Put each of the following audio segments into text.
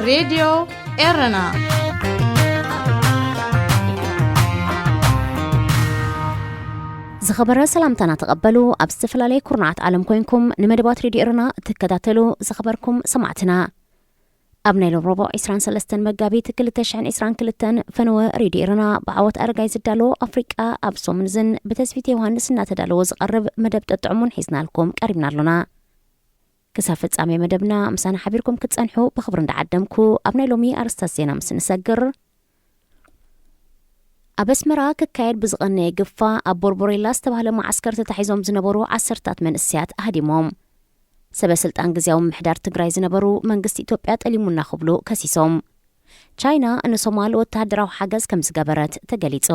ሬድዮ ኤረና። ዝኸበረ ሰላምታና ተቐበሉ። ኣብ ዝተፈላለየ ኩርናዓት ዓለም ኮይንኩም ንመደባት ሬድዮ ኤረና እትከታተሉ ዝኸበርኩም ሰማዕትና፣ ኣብ ናይ ሎም ረቡዕ ዕስራን ሰለስተን መጋቢት ክልተ ሽሕን ዕስራን ክልተን ፈነወ ሬድዮ ኤረና ብዓወት ኣረጋይ ዝዳሎ ኣፍሪቃ ኣብ ሶሙን ዝን ብተስፊት ዮሃንስ እናተዳለወ ዝቐርብ መደብ ጠጥዕሙን ሒዝናልኩም ቀሪብና ኣሎና። ክሳብ ፍጻሜ መደብና ምሳና ሓቢርኩም ክትጸንሑ ብኽብሪ እንዳዓደምኩ፣ ኣብ ናይ ሎሚ ኣርእስታት ዜና ምስ ንሰግር፣ ኣብ ኣስመራ ክካየድ ብዝቐነየ ግፋ ኣብ ቦርቦሬላ ዝተባህለ መዓስከር ተታሒዞም ዝነበሩ ዓሰርታት መንእሰያት ኣህዲሞም። ሰበ ስልጣን ግዝያዊ ምምሕዳር ትግራይ ዝነበሩ መንግስቲ ኢትዮጵያ ጠሊሙና ክብሉ ከሲሶም። ቻይና ንሶማል ወተሃደራዊ ሓገዝ ከም ዝገበረት ተገሊጹ።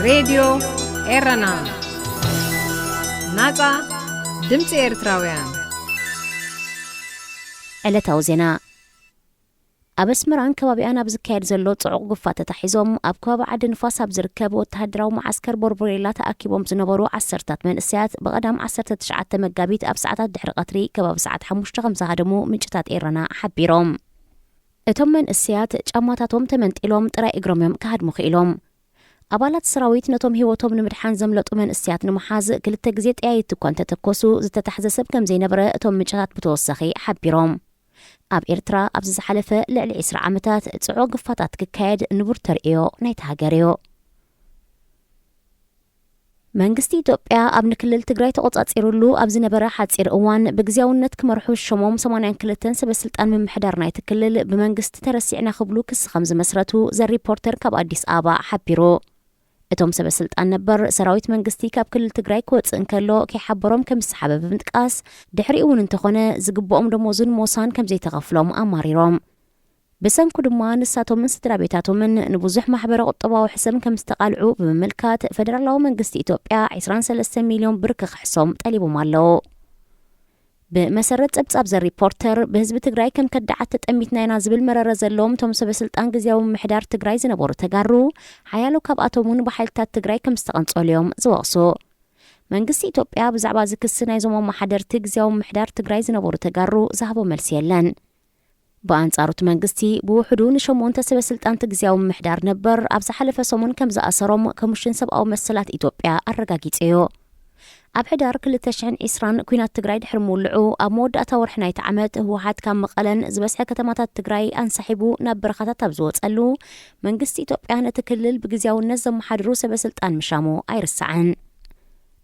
ሬድዮ ኤረና፣ ናጻ ድምጺ ኤርትራውያን። ዕለታዊ ዜና። ኣብ ኣስመራን ከባቢኣን ኣብ ዝካየድ ዘሎ ጽዑቕ ግፋ ተታሒዞም ኣብ ከባቢ ዓዲ ንፋስ ኣብ ዝርከብ ወተሃደራዊ መዓስከር ቦርቦሬላ ተኣኪቦም ዝነበሩ ዓሰርታት መንእሰያት ብቐዳም ዓሰርተ ትሽዓተ መጋቢት ኣብ ሰዓታት ድሕሪ ቀትሪ ከባቢ ሰዓት ሓሙሽተ ከም ዝሃደሙ ምንጭታት ኤረና ሓቢሮም። እቶም መንእሰያት ጫማታቶም ተመንጢሎም ጥራይ እግሮም እዮም ክሃድሙ ክኢሎም። ኣባላት ሰራዊት ነቶም ህይወቶም ንምድሓን ዘምለጡ መንእሰያት ንምሓዝ ክልተ ግዜ ጠያይቲ እኳ እንተተኮሱ ዝተታሕዘ ሰብ ከም ዘይነበረ እቶም ምንጭታት ብተወሳኺ ሓቢሮም። ኣብ ኤርትራ ኣብዚ ዝሓለፈ ልዕሊ ዕስራ ዓመታት ጽዑቕ ግፋታት ክካየድ ንቡር ተርእዮ ናይቲ ሃገር እዩ። መንግስቲ ኢትዮጵያ ኣብ ንክልል ትግራይ ተቖጻጺሩሉ ኣብ ዝነበረ ሓጺር እዋን ብግዝያውነት ክመርሑ ዝሸሞም ሰማንያን ክልተን ሰበ ስልጣን ምምሕዳር ናይቲ ክልል ብመንግስቲ ተረሲዕና ክብሉ ክሲ ከም ዝመስረቱ ዘ ሪፖርተር ካብ ኣዲስ ኣበባ ሓቢሩ። እቶም ሰበ ስልጣን ነበር ሰራዊት መንግስቲ ካብ ክልል ትግራይ ክወጽእ እንከሎ ከይሓበሮም ከም ዝሰሓበ ብምጥቃስ፣ ድሕሪኡ እውን እንተኾነ ዝግብኦም ደሞዝን ሞሳን ከም ዘይተኸፍሎም ኣማሪሮም። ብሰንኩ ድማ ንሳቶምን ስድራ ቤታቶምን ንብዙሕ ማሕበረ ቁጠባዊ ሕሰም ከም ዝተቓልዑ ብምምልካት፣ ፈደራላዊ መንግስቲ ኢትዮጵያ ዕስራን ሰለስተን ሚልዮን ብር ክኽሕሶም ጠሊቦም ኣለዉ። ብመሰረት ጸብጻብ ዘ ሪፖርተር፣ ብህዝቢ ትግራይ ከም ከዳዓት ተጠሚትና ኢና ዝብል መረረ ዘለዎም እቶም ሰበ ስልጣን ግዝያዊ ምምሕዳር ትግራይ ዝነበሩ ተጋሩ፣ ሓያሎ ካብኣቶም እውን ብሓይልታት ትግራይ ከም ዝተቐንጸሉ እዮም ዝወቕሱ። መንግስቲ ኢትዮጵያ ብዛዕባ እዚ ክሲ ናይዞም ኣመሓደርቲ ግዝያዊ ምምሕዳር ትግራይ ዝነበሩ ተጋሩ ዝሃቦ መልሲ የለን። ብኣንጻሩ እቲ መንግስቲ ብውሕዱ ንሸሞንተ ሰበ ስልጣን እቲ ግዝያዊ ምምሕዳር ነበር ኣብ ዝሓለፈ ሰሙን ከም ዝኣሰሮም ኮሚሽን ሰብኣዊ መሰላት ኢትዮጵያ ኣረጋጊጹ እዩ። ኣብ ሕዳር ክልተ ሽሕን ዕስራን ኲናት ትግራይ ድሕሪ ምውልዑ፣ ኣብ መወዳእታ ወርሒ ናይቲ ዓመት ህወሓት ካብ መቐለን ዝበዝሐ ከተማታት ትግራይ ኣንሳሒቡ ናብ በረኻታት ኣብ ዝወጸሉ፣ መንግስቲ ኢትዮጵያ ነቲ ክልል ብግዝያውነት ዘመሓድሩ ሰበ ስልጣን ምሻሙ ኣይርሳዕን።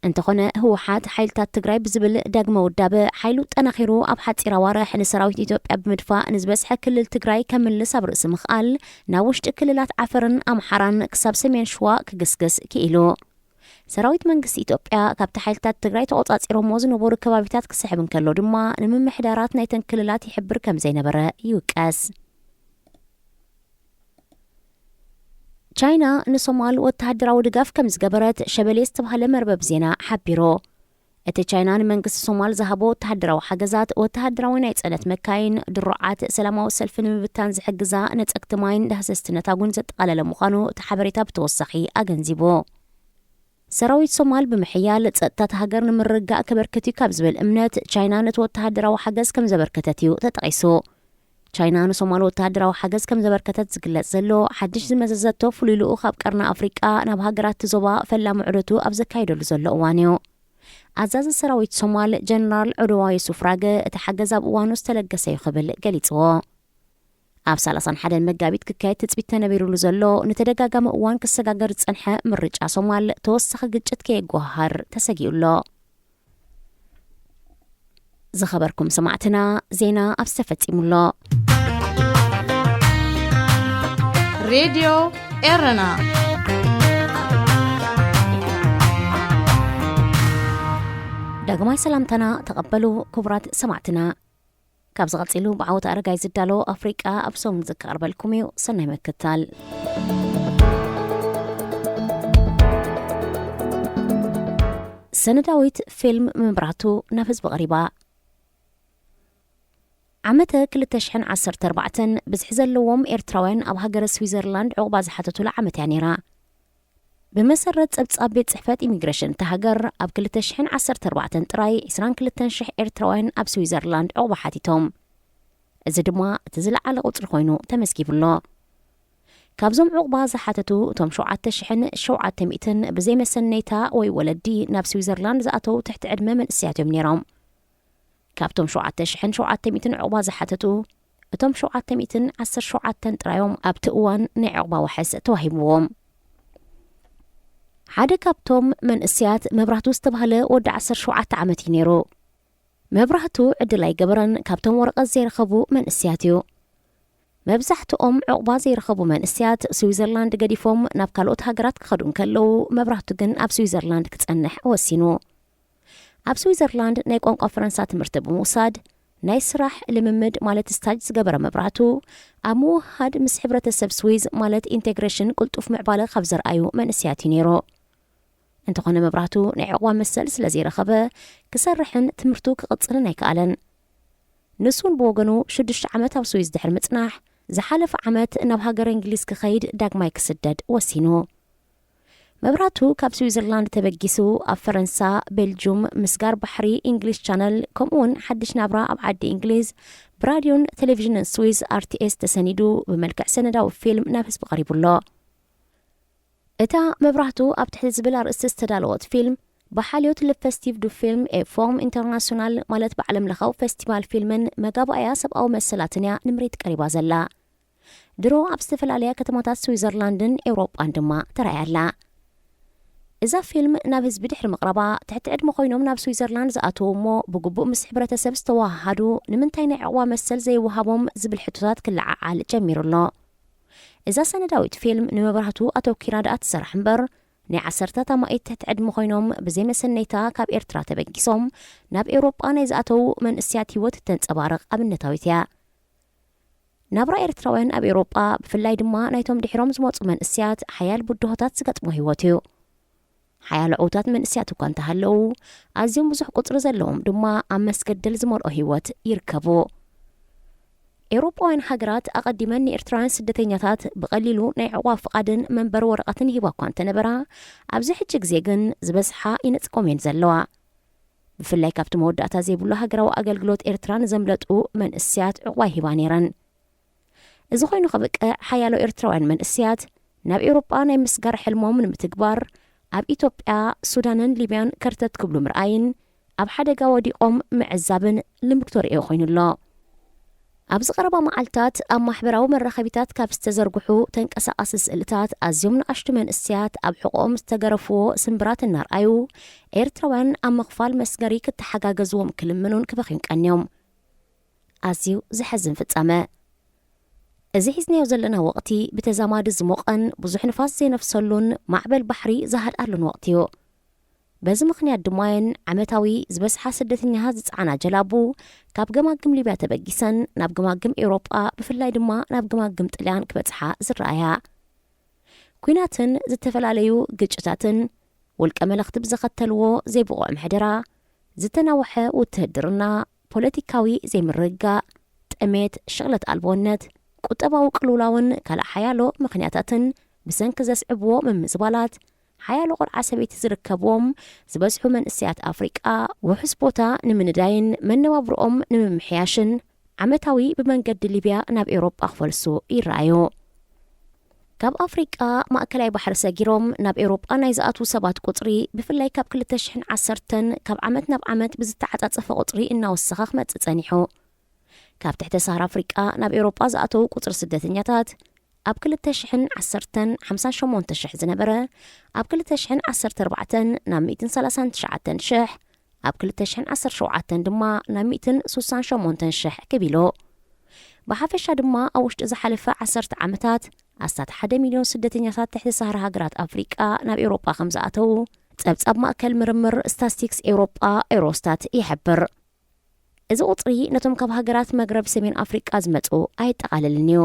እንተኾነ ህወሓት ሓይልታት ትግራይ ብዝብል ዳግመ ውዳበ ሓይሉ ጠናኺሩ ኣብ ሓፂር ኣዋርሕ ንሰራዊት ኢትዮጵያ ብምድፋእ ንዝበዝሐ ክልል ትግራይ ከምልስ ኣብ ርእሲ ምኽኣል ናብ ውሽጢ ክልላት ዓፈርን ኣምሓራን ክሳብ ሰሜን ሽዋ ክግስግስ ክኢሉ። ሰራዊት መንግስቲ ኢትዮጵያ ካብቲ ሓይልታት ትግራይ ተቖጻጺሮሞ ዝነበሩ ከባቢታት ክስሕብ እንከሎ ድማ ንምምሕዳራት ናይተን ክልላት ይሕብር ከም ዘይነበረ ይውቀስ። ቻይና ንሶማል ወተሃደራዊ ድጋፍ ከም ዝገበረት ሸበሌ ዝተባህለ መርበብ ዜና ሓቢሩ። እቲ ቻይና ንመንግስቲ ሶማል ዝሃቦ ወተሃደራዊ ሓገዛት፣ ወተሃደራዊ ናይ ጽዕነት መካይን፣ ድሩዓት፣ ሰላማዊ ሰልፊ ንምብታን ዝሕግዛ ነጸግቲ ማይን ዳህሰስቲ ነታጉን ዘጠቓለለ ምዃኑ እቲ ሓበሬታ ብተወሳኺ ኣገንዚቡ። ሰራዊት ሶማል ብምሕያል ጸጥታ እታ ሃገር ንምርግጋእ ከበርክት እዩ ካብ ዝብል እምነት፣ ቻይና ነቲ ወተሃደራዊ ሓገዝ ከም ዘበርከተት እዩ ተጠቒሱ። ቻይና ንሶማል ወተሃደራዊ ሓገዝ ከም ዘበርከተት ዝግለጽ ዘሎ፣ ሓድሽ ዝመዘዘቶ ፍሉይ ልኡኽ ኣብ ቀርኒ ኣፍሪቃ ናብ ሃገራት እቲ ዞባ ፈላሚ ዑደቱ ኣብ ዘካይደሉ ዘሎ እዋን እዩ። ኣዛዚ ሰራዊት ሶማል ጀነራል ዑደዋ ዩሱፍ ራገ፣ እቲ ሓገዝ ኣብ እዋኑ ዝተለገሰ እዩ ክብል ገሊጽዎ። ኣብ ሰላሳን ሓደን መጋቢት ክካየድ ትጽቢት ተነቢሩሉ ዘሎ፣ ንተደጋጋሚ እዋን ክሰጋገር ዝጸንሐ ምርጫ ሶማል፣ ተወሳኺ ግጭት ከየጓሃር ተሰጊኡ ኣሎ። ዝኸበርኩም ሰማዕትና፣ ዜና ኣብዚ ተፈጺሙ ኣሎ። ሬድዮ ኤረና። ዳግማይ ሰላምታና ተቐበሉ ክቡራት ሰማዕትና። ካብዚ ቀጺሉ ብዓወት ኣረጋይ ዝዳሎ ኣፍሪቃ ኣብ ሰሙን ዝቀርበልኩም እዩ። ሰናይ ምክትታል። ሰነዳዊት ፊልም ምብራቱ ናብ ህዝቢ ቀሪባ። ዓመተ ክልተ ሽሕን ዓሰርተ ኣርባዕተን ብዝሒ ዘለዎም ኤርትራውያን ኣብ ሃገረ ስዊዘርላንድ ዕቑባ ዝሓተቱላ ዓመት እያ ነይራ። ብመሰረት ጸብጻብ ቤት ጽሕፈት ኢሚግሬሽን እታ ሃገር፣ ኣብ ክልተ ሽሕን ዓሰርተ ኣርባዕተን ጥራይ ዕስራን ክልተን ሽሕ ኤርትራውያን ኣብ ስዊዘርላንድ ዕቑባ ሓቲቶም። እዚ ድማ እቲ ዝለዓለ ቁጽሪ ኮይኑ ተመዝጊቡ ኣሎ። ካብዞም ዕቑባ ዝሓተቱ እቶም ሸውዓተ ሽሕን ሸውዓተ ሚእትን ብዘይ መሰነይታ ወይ ወለዲ ናብ ስዊዘርላንድ ዝኣተዉ ትሕቲ ዕድመ መንእሰያት እዮም ነይሮም። ካብቶም ሸውዓተ ሽሕን ሸውዓተ ሚእትን ዕቑባ ዝሓተቱ እቶም ሸውዓተ ሚእትን ዓሰርተ ሸውዓተን ጥራዮም ኣብቲ እዋን ናይ ዕቑባ ዋሕስ ተዋሂብዎም። ሓደ ካብቶም መንእሰያት መብራህቱ ዝተባህለ ወዲ ዓሰርተ ሸውዓተ ዓመት እዩ ነይሩ። መብራህቱ ዕድል ኣይገበረን፣ ካብቶም ወረቐት ዘይረኸቡ መንእሰያት እዩ። መብዛሕትኦም ዕቑባ ዘይረኸቡ መንእሰያት ስዊዘርላንድ ገዲፎም ናብ ካልኦት ሃገራት ክኸዱ እንከለዉ፣ መብራህቱ ግን ኣብ ስዊዘርላንድ ክጸንሕ ወሲኑ። ኣብ ስዊዘርላንድ ናይ ቋንቋ ፈረንሳ ትምህርቲ ብምውሳድ፣ ናይ ስራሕ ልምምድ ማለት ስታጅ ዝገበረ መብራህቱ፣ ኣብ ምውሃድ ምስ ሕብረተሰብ ስዊዝ ማለት ኢንቴግሬሽን ቅልጡፍ ምዕባለ ካብ ዘርኣዩ መንእሰያት እዩ ነይሩ። እንተኾነ መብራህቱ ናይ ዕቑባ መሰል ስለ ዘይረኸበ፣ ክሰርሕን ትምህርቱ ክቕጽልን ኣይከኣለን። ንሱ እውን ብወገኑ ሽዱሽተ ዓመት ኣብ ስዊዝ ድሕሪ ምጽናሕ፣ ዝሓለፈ ዓመት ናብ ሃገረ እንግሊዝ ክኸይድ ዳግማይ ክስደድ ወሲኑ። መብራህቱ ካብ ስዊዘርላንድ ተበጊሱ ኣብ ፈረንሳ፣ ቤልጁም፣ ምስጋር ባሕሪ፣ ኢንግሊሽ ቻነል፣ ከምኡውን ሓድሽ ናብራ ኣብ ዓዲ እንግሊዝ ብራድዮን ቴሌቪዥንን ስዊዝ ኣርቲኤስ ተሰኒዱ ብመልክዕ ሰነዳዊ ፊልም ናብ ህዝቢ ቀሪቡ ኣሎ። እታ መብራህቱ ኣብ ትሕቲ ዝብል ኣርእስቲ ዝተዳለወት ፊልም ብሓልዮት ልብ ፌስቲቭ ዱ ፊልም ኤ ፎርም ኢንተርናሽናል ማለት ብዓለም ለኻዊ ፌስቲቫል ፊልምን መጋባእያ ሰብኣዊ መሰላትን እያ ንምርኢት ቀሪባ ዘላ። ድሮ ኣብ ዝተፈላለያ ከተማታት ስዊዘርላንድን ኤውሮጳን ድማ ተራእያ ኣላ። እዛ ፊልም ናብ ህዝቢ ድሕሪ ምቕራባ ትሕቲ ዕድመ ኮይኖም ናብ ስዊዘርላንድ ዝኣተዉ እሞ ብግቡእ ምስ ሕብረተሰብ ዝተወሃሃዱ ንምንታይ ናይ ዕቑባ መሰል ዘይወሃቦም ዝብል ሕቶታት ክለዓዓል ጀሚሩ ኣሎ። እዛ ሰነዳዊት ፊልም ንመብራህቱ ኣተኪራ ደኣ ትሰርሕ እምበር፣ ናይ ዓሰርታት ኣማኢት ትሕቲ ዕድመ ኮይኖም ብዘይ መሰነይታ ካብ ኤርትራ ተበጊሶም ናብ ኤውሮጳ ናይ ዝኣተዉ መንእሰያት ህይወት እተንጸባርቕ ኣብነታዊት እያ። ናብራ ኤርትራውያን ኣብ ኤውሮጳ፣ ብፍላይ ድማ ናይቶም ድሒሮም ዝመጹ መንእሰያት ሓያል ብድሆታት ዝገጥሞ ህይወት እዩ። ሓያሎ ዕዉታት መንእሰያት እኳ እንተሃለዉ፣ ኣዝዮም ብዙሕ ቁጽሪ ዘለዎም ድማ ኣብ መስገደል ዝመልኦ ህይወት ይርከቡ። ኤውሮጳውያን ሃገራት ኣቐዲመን ንኤርትራውያን ስደተኛታት ብቐሊሉ ናይ ዕቑባ ፍቓድን መንበሪ ወረቐትን ይህባ እኳ እንተነበራ፣ ኣብዚ ሕጂ ግዜ ግን ዝበዝሓ ይነጽጎም እየን ዘለዋ። ብፍላይ ካብቲ መወዳእታ ዘይብሉ ሃገራዊ ኣገልግሎት ኤርትራ ንዘምለጡ መንእሰያት ዕቑባ ይህባ ነይረን። እዚ ኮይኑ ከብቅዕ፣ ሓያሎ ኤርትራውያን መንእሰያት ናብ ኤውሮጳ ናይ ምስጋር ሕልሞም ንምትግባር ኣብ ኢትዮጵያ፣ ሱዳንን ሊብያን ከርተት ክብሉ ምርኣይን ኣብ ሓደጋ ወዲቖም ምዕዛብን ልምድ ተርእዮ ኮይኑ ኣሎ። ኣብዚ ቀረባ መዓልታት ኣብ ማሕበራዊ መራኸቢታት ካብ ዝተዘርግሑ ተንቀሳቓሲ ስእልታት ኣዝዮም ንኣሽቱ መንእሰያት ኣብ ሕቖኦም ዝተገረፍዎ ስምብራት እናርኣዩ፣ ኤርትራውያን ኣብ ምኽፋል መስገሪ ክተሓጋገዝዎም ክልምኑን ክበኽዩን ቀንዮም። ኣዝዩ ዘሐዝን ፍጻመ። እዚ ሒዝናዮ ዘለና ወቕቲ ብተዛማዲ ዝሞቐን ብዙሕ ንፋስ ዘይነፍሰሉን ማዕበል ባሕሪ ዝሃድኣሉን ወቕቲ እዩ። በዚ ምኽንያት ድማ እየን ዓመታዊ ዝበዝሓ ስደተኛታት ዝጸዓና ጀላቡ ካብ ገማግም ሊብያ ተበጊሰን ናብ ገማግም ኤውሮጳ፣ ብፍላይ ድማ ናብ ገማግም ጥልያን ክበጽሓ ዝረኣያ። ኲናትን ዝተፈላለዩ ግጭታትን ውልቀ መለኽቲ ብዘኸተልዎ ዘይብቑዕ ምሕደራ፣ ዝተናውሐ ውትህድርና፣ ፖለቲካዊ ዘይምርግጋእ፣ ጥሜት፣ ሽቕለት ኣልቦነት፣ ቁጠባዊ ቅልውላውን ካልእ ሓያሎ ምኽንያታትን ብሰንኪ ዘስዕብዎ ምምዝባላት፣ ሓያሎ ቆልዓ ሰበይቲ ዝርከብዎም ዝበዝሑ መንእሰያት ኣፍሪቃ ውሑስ ቦታ ንምንዳይን መነባብሮኦም ንምምሕያሽን ዓመታዊ ብመንገዲ ሊብያ ናብ ኤውሮጳ ክፈልሱ ይረኣዩ። ካብ ኣፍሪቃ ማእከላይ ባሕሪ ሰጊሮም ናብ ኤውሮጳ ናይ ዝኣትዉ ሰባት ቁጽሪ፣ ብፍላይ ካብ ክልተ ሽሕን ዓሰርተን ካብ ዓመት ናብ ዓመት ብዝተዓጻጸፈ ቁጽሪ እናወሰኸ ክመጽእ ጸኒሑ። ካብ ትሕተ ሳህራ ኣፍሪቃ ናብ ኤውሮጳ ዝኣተዉ ቁጽሪ ስደተኛታት ኣብ ክልተ ሽሕን ዓሰርተን ሓምሳን ሸሞንተ ሽሕ ዝነበረ፣ ኣብ ክልተ ሽሕን ዓሰርተ ኣርባዕተን ናብ ሚእትን ሰላሳን ትሽዓተን ሽሕ፣ ኣብ ክልተ ሽሕን ዓሰርተ ሸውዓተን ድማ ናብ ሚእትን ስሳን ሸሞንተን ሽሕ ክብ ኢሉ። ብሓፈሻ ድማ ኣብ ውሽጢ ዝሓለፈ ዓሰርተ ዓመታት ኣስታት ሓደ ሚልዮን ስደተኛታት ትሕቲ ሳህራ ሃገራት ኣፍሪቃ ናብ ኤውሮጳ ከም ዝኣተዉ ጸብጻብ ማእከል ምርምር ስታስቲክስ ኤውሮጳ ኤውሮስታት ይሕብር። እዚ ቁጽሪ ነቶም ካብ ሃገራት መግረብ ሰሜን ኣፍሪቃ ዝመጹ ኣየጠቓልልን እዩ።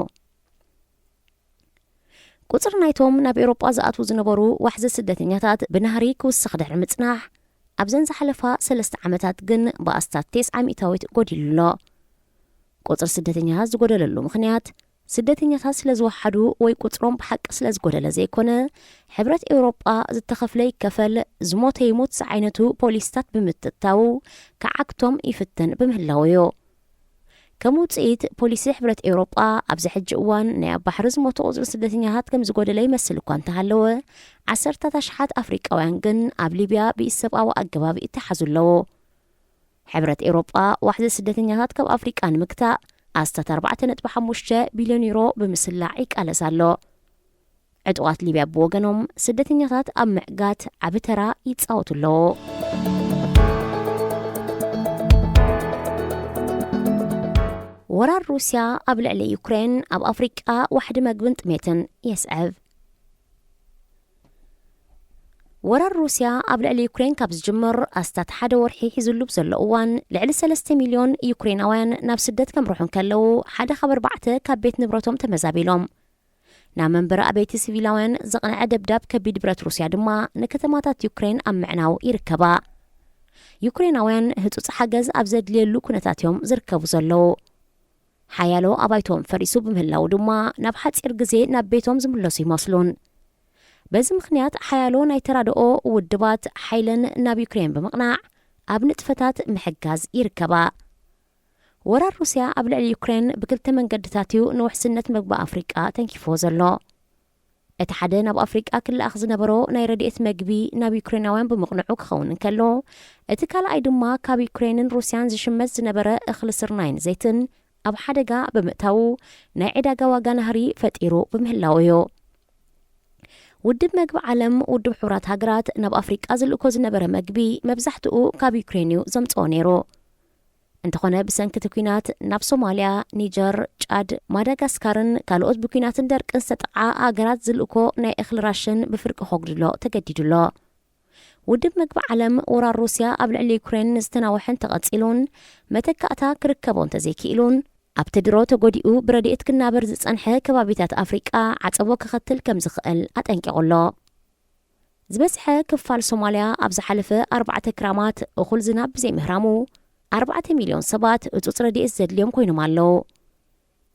ቁጽሪ ናይቶም ናብ ኤውሮጳ ዝኣትዉ ዝነበሩ ዋሕዚ ስደተኛታት ብናህሪ ክውስኽ ድሕሪ ምጽናሕ፣ ኣብዘን ዝሓለፋ ሰለስተ ዓመታት ግን ብኣስታት ተስዓ ሚእታዊት ጎዲሉ ኣሎ። ቁጽሪ ስደተኛታት ዝጎደለሉ ምኽንያት፣ ስደተኛታት ስለ ዝወሓዱ ወይ ቁጽሮም ብሓቂ ስለ ዝጎደለ ዘይኮነ፣ ሕብረት ኤውሮጳ ዝተኸፍለ ይከፈል፣ ዝሞተ ይሙት ዝዓይነቱ ፖሊሲታት ብምትእትታዉ ክዓግቶም ይፍትን ብምህላዉ እዩ። ከም ውፅኢት፣ ፖሊሲ ሕብረት ኤውሮጳ ኣብዚ ሕጂ እዋን ናይ ኣብ ባሕሪ ዝሞቱ ቁፅሪ ስደተኛታት ከም ዝጎደለ ይመስል እኳ እንተሃለወ፣ ዓሰርታት ኣሽሓት ኣፍሪቃውያን ግን ኣብ ሊብያ ብኢሰብኣዊ ኣገባብ ይተሓዙ ኣለዉ። ሕብረት ኤውሮጳ ዋሕዚ ስደተኛታት ካብ ኣፍሪቃ ንምግታእ ኣስታት ኣርባዕተ ነጥቢ ሓሙሽተ ቢልዮን ዩሮ ብምስላዕ ይቃለስ ኣሎ። ዕጡቓት ሊብያ ብወገኖም ስደተኛታት ኣብ ምዕጋት ዓቢ ተራ ይጻወቱ ኣለዉ። ወራር ሩስያ ኣብ ልዕሊ ዩክሬን ኣብ ኣፍሪቃ ዋሕዲ መግብን ጥሜትን የስዕብ። ወራር ሩስያ ኣብ ልዕሊ ዩክሬን ካብ ዝጅምር ኣስታት ሓደ ወርሒ ሒዙሉ ብዘሎ እዋን፣ ልዕሊ ሰለስተ ሚልዮን ዩክሬናውያን ናብ ስደት ከምርሑ እንከለዉ፣ ሓደ ካብ ኣርባዕተ ካብ ቤት ንብረቶም ተመዛቢሎም። ናብ መንበሪ ኣበይቲ ሲቪላውያን ዘቕንዐ ደብዳብ ከቢድ ብረት ሩስያ ድማ ንከተማታት ዩክሬን ኣብ ምዕናው ይርከባ። ዩክሬናውያን ህጹጽ ሓገዝ ኣብ ዘድልየሉ ኩነታት እዮም ዝርከቡ ዘለዉ። ሓያሎ ኣባይቶም ፈሪሱ ብምህላዉ ድማ ናብ ሓጺር ግዜ ናብ ቤቶም ዝምለሱ ይመስሉን። በዚ ምኽንያት ሓያሎ ናይ ተራድኦ ውድባት ሓይለን ናብ ዩክሬን ብምቕናዕ ኣብ ንጥፈታት ምሕጋዝ ይርከባ። ወራር ሩስያ ኣብ ልዕሊ ዩክሬን ብክልተ መንገድታት እዩ ንውሕስነት መግቢ ኣፍሪቃ ተንኪፍዎ ዘሎ። እቲ ሓደ ናብ ኣፍሪቃ ክለኣኽ ዝነበሮ ናይ ረድኤት መግቢ ናብ ዩክሬናውያን ብምቕንዑ ክኸውን እንከሎ፣ እቲ ካልኣይ ድማ ካብ ዩክሬንን ሩስያን ዝሽመት ዝነበረ እኽሊ ስርናይን ዘይትን ኣብ ሓደጋ ብምእታዉ ናይ ዕዳጋ ዋጋ ናህሪ ፈጢሩ ብምህላዉ እዩ። ውድብ መግቢ ዓለም፣ ውድብ ሕቡራት ሃገራት ናብ ኣፍሪቃ ዝልእኮ ዝነበረ መግቢ መብዛሕትኡ ካብ ዩክሬን እዩ ዘምጽኦ ነይሩ። እንተኾነ ብሰንኪ እቲ ኲናት ናብ ሶማልያ፣ ኒጀር፣ ጫድ፣ ማዳጋስካርን ካልኦት ብኲናትን ደርቅን ዝተጠቕዓ ሃገራት ዝልእኮ ናይ እኽሊ ራሽን ብፍርቂ ከጉድሎ ተገዲዱ ኣሎ። ውድብ መግቢ ዓለም ወራር ሩስያ ኣብ ልዕሊ ዩክሬን ዝተናወሐ እንተቐጺሉን መተካእታ ክርከቦ እንተዘይክኢሉን ኣብቲ ድሮ ተጎዲኡ ብረድኤት ክናበር ዝጸንሐ ከባቢታት ኣፍሪቃ ዓጸቦ ከኸትል ከም ዝኽእል ኣጠንቂቑ ኣሎ። ዝበዝሐ ክፋል ሶማልያ ኣብ ዝሓለፈ ኣርባዕተ ክራማት እኹል ዝናብ ብዘይምህራሙ ኣርባዕተ ሚልዮን ሰባት እጹጽ ረድኤት ዘድልዮም ኮይኖም ኣለዉ።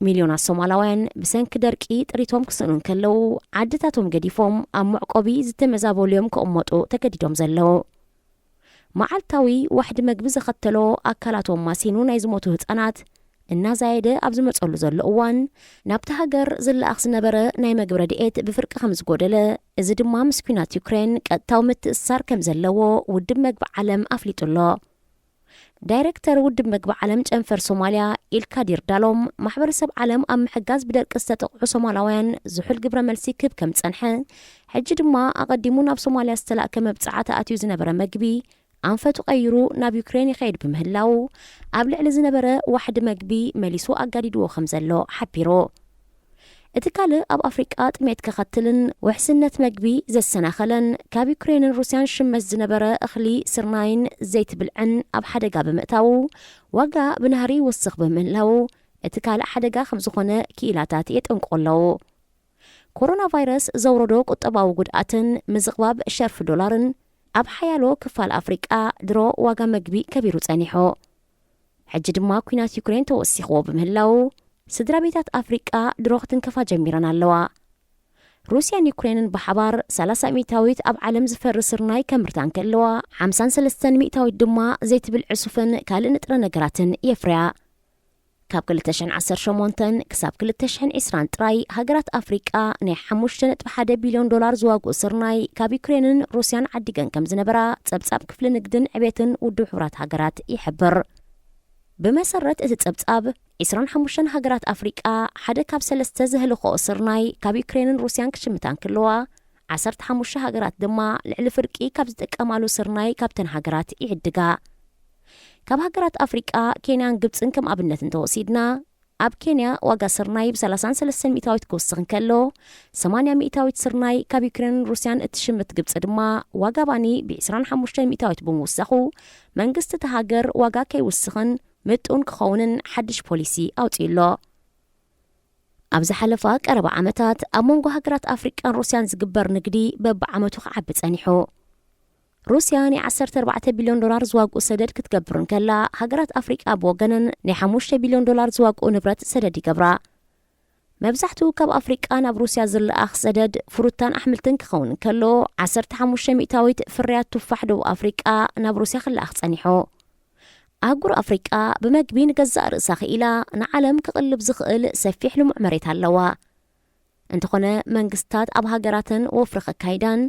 ሚልዮናት ሶማላውያን ብሰንኪ ደርቂ ጥሪቶም ክስእኑ እንከለዉ፣ ዓድታቶም ገዲፎም ኣብ መዕቆቢ ዝተመዛበሉ እዮም ክቕመጡ ተገዲዶም ዘለዉ። መዓልታዊ ዋሕዲ መግቢ ዘኸተሎ ኣካላቶም ማሲኑ ናይ ዝሞቱ ህጻናት እናዛየደ ኣብ ዝመጸሉ ዘሎ እዋን፣ ናብቲ ሃገር ዝለኣኽ ዝነበረ ናይ መግቢ ረድኤት ብፍርቂ ከም ዝጎደለ፣ እዚ ድማ ምስ ኲናት ዩክሬን ቀጥታዊ ምትእስሳር ከም ዘለዎ ውድብ መግቢ ዓለም ኣፍሊጡ ኣሎ። ዳይሬክተር ውድብ መግቢ ዓለም ጨንፈር ሶማልያ ኢልካዲር ዳሎም፣ ማሕበረሰብ ዓለም ኣብ ምሕጋዝ ብደርቂ ዝተጠቕዑ ሶማላውያን ዝሑል ግብረ መልሲ ክህብ ከም ዝጸንሐ፣ ሕጂ ድማ ኣቐዲሙ ናብ ሶማልያ ዝተላእከ መብጽዓ ተኣትዩ ዝነበረ መግቢ ኣንፈቱ ቀይሩ ናብ ዩክሬን ይኸይድ ብምህላዉ፣ ኣብ ልዕሊ ዝነበረ ዋሕዲ መግቢ መሊሱ ኣጋዲድዎ ከም ዘሎ ሓቢሩ። እቲ ካልእ ኣብ ኣፍሪቃ ጥሜት ከኸትልን ውሕስነት መግቢ ዘሰናኸለን ካብ ዩክሬንን ሩስያን ሽመት ዝነበረ እኽሊ ስርናይን ዘይቲ ብልዕን ኣብ ሓደጋ ብምእታዉ፣ ዋጋ ብናህሪ ይወስኽ ብምህላዉ፣ እቲ ካልእ ሓደጋ ከም ዝኾነ ክኢላታት የጠንቅቑ ኣለዉ። ኮሮና ቫይረስ ዘውረዶ ቁጠባዊ ጉድኣትን ምዝቕባብ ሸርፊ ዶላርን ኣብ ሓያሎ ክፋል ኣፍሪቃ ድሮ ዋጋ መግቢ ከቢሩ ጸኒሑ። ሕጂ ድማ ኲናት ዩክሬን ተወሲኽዎ ብምህላዉ፣ ስድራ ቤታት ኣፍሪቃ ድሮ ክትንከፋ ጀሚረን ኣለዋ። ሩስያን ዩክሬንን ብሓባር ሰላሳ ሚእታዊት ኣብ ዓለም ዝፈሪ ስርናይ ከምርታ እንከለዋ፣ ሓምሳን ሰለስተን ሚእታዊት ድማ ዘይትብል ዕሱፍን ካልእ ንጥረ ነገራትን የፍርያ። ካብ ክልተ ሽሕን ዓሰርተ ሸሞንተን ክሳብ ክልተ ሽሕን ዕስራን ጥራይ፣ ሃገራት ኣፍሪቃ ናይ ሓሙሽተ ነጥቢ ሓደ ቢልዮን ዶላር ዝዋግኡ ስርናይ ካብ ዩክሬንን ሩስያን ዓዲገን ከም ዝነበራ ጸብጻብ ክፍሊ ንግድን ዕቤትን ውድብ ሕቡራት ሃገራት ይሕብር። ብመሰረት እቲ ጸብጻብ፣ ዕስራን ሓሙሽተን ሃገራት ኣፍሪቃ ሓደ ካብ ሰለስተ ዘህልኽኦ ስርናይ ካብ ዩክሬንን ሩስያን ክሽምታ እንክለዋ፣ ዓሰርተ ሓሙሽተ ሃገራት ድማ ልዕሊ ፍርቂ ካብ ዝጥቀማሉ ስርናይ ካብተን ሃገራት ይዕድጋ። ካብ ሃገራት ኣፍሪቃ ኬንያን ግብጽን ከም ኣብነት እንተወሲድና፣ ኣብ ኬንያ ዋጋ ስርናይ ብ ሰላሳን ሰለስተን ሚእታዊት ክውስኽ እንከሎ፣ ሰማንያ ሚእታዊት ስርናይ ካብ ዩክሬንን ሩስያን እትሽምት ግብጺ ድማ ዋጋ ባኒ ብ ዕስራን ሓሙሽተን ሚእታዊት ብምውሳኹ፣ መንግስቲ እታ ሃገር ዋጋ ከይውስኽን ምጡን ክኸውንን ሓድሽ ፖሊሲ ኣውጺኡ ኣሎ። ኣብ ዝሓለፋ ቀረባ ዓመታት ኣብ መንጎ ሃገራት ኣፍሪቃን ሩስያን ዝግበር ንግዲ በብዓመቱ ክዓቢ ጸኒሑ። ሩስያ ናይ ዓሰርተ ኣርባዕተ ቢልዮን ዶላር ዝዋግኡ ሰደድ ክትገብር እንከላ፣ ሃገራት ኣፍሪቃ ብወገነን ናይ ሓሙሽተ ቢልዮን ዶላር ዝዋግኡ ንብረት ሰደድ ይገብራ። መብዛሕትኡ ካብ ኣፍሪቃ ናብ ሩስያ ዝለኣኽ ሰደድ ፍሩታን ኣሕምልትን ክኸውን እንከሎ፣ ዓሰርተ ሓሙሽተ ሚእታዊት ፍርያት ቱፋሕ ደቡብ ኣፍሪቃ ናብ ሩስያ ክለኣኽ ጸኒሑ። ኣህጉር ኣፍሪቃ ብመግቢ ንገዛእ ርእሳ ክኢላ ንዓለም ክቕልብ ዝኽእል ሰፊሕ ልሙዕ መሬት ኣለዋ። እንተኾነ፣ መንግስታት ኣብ ሃገራተን ወፍሪ ከካይዳን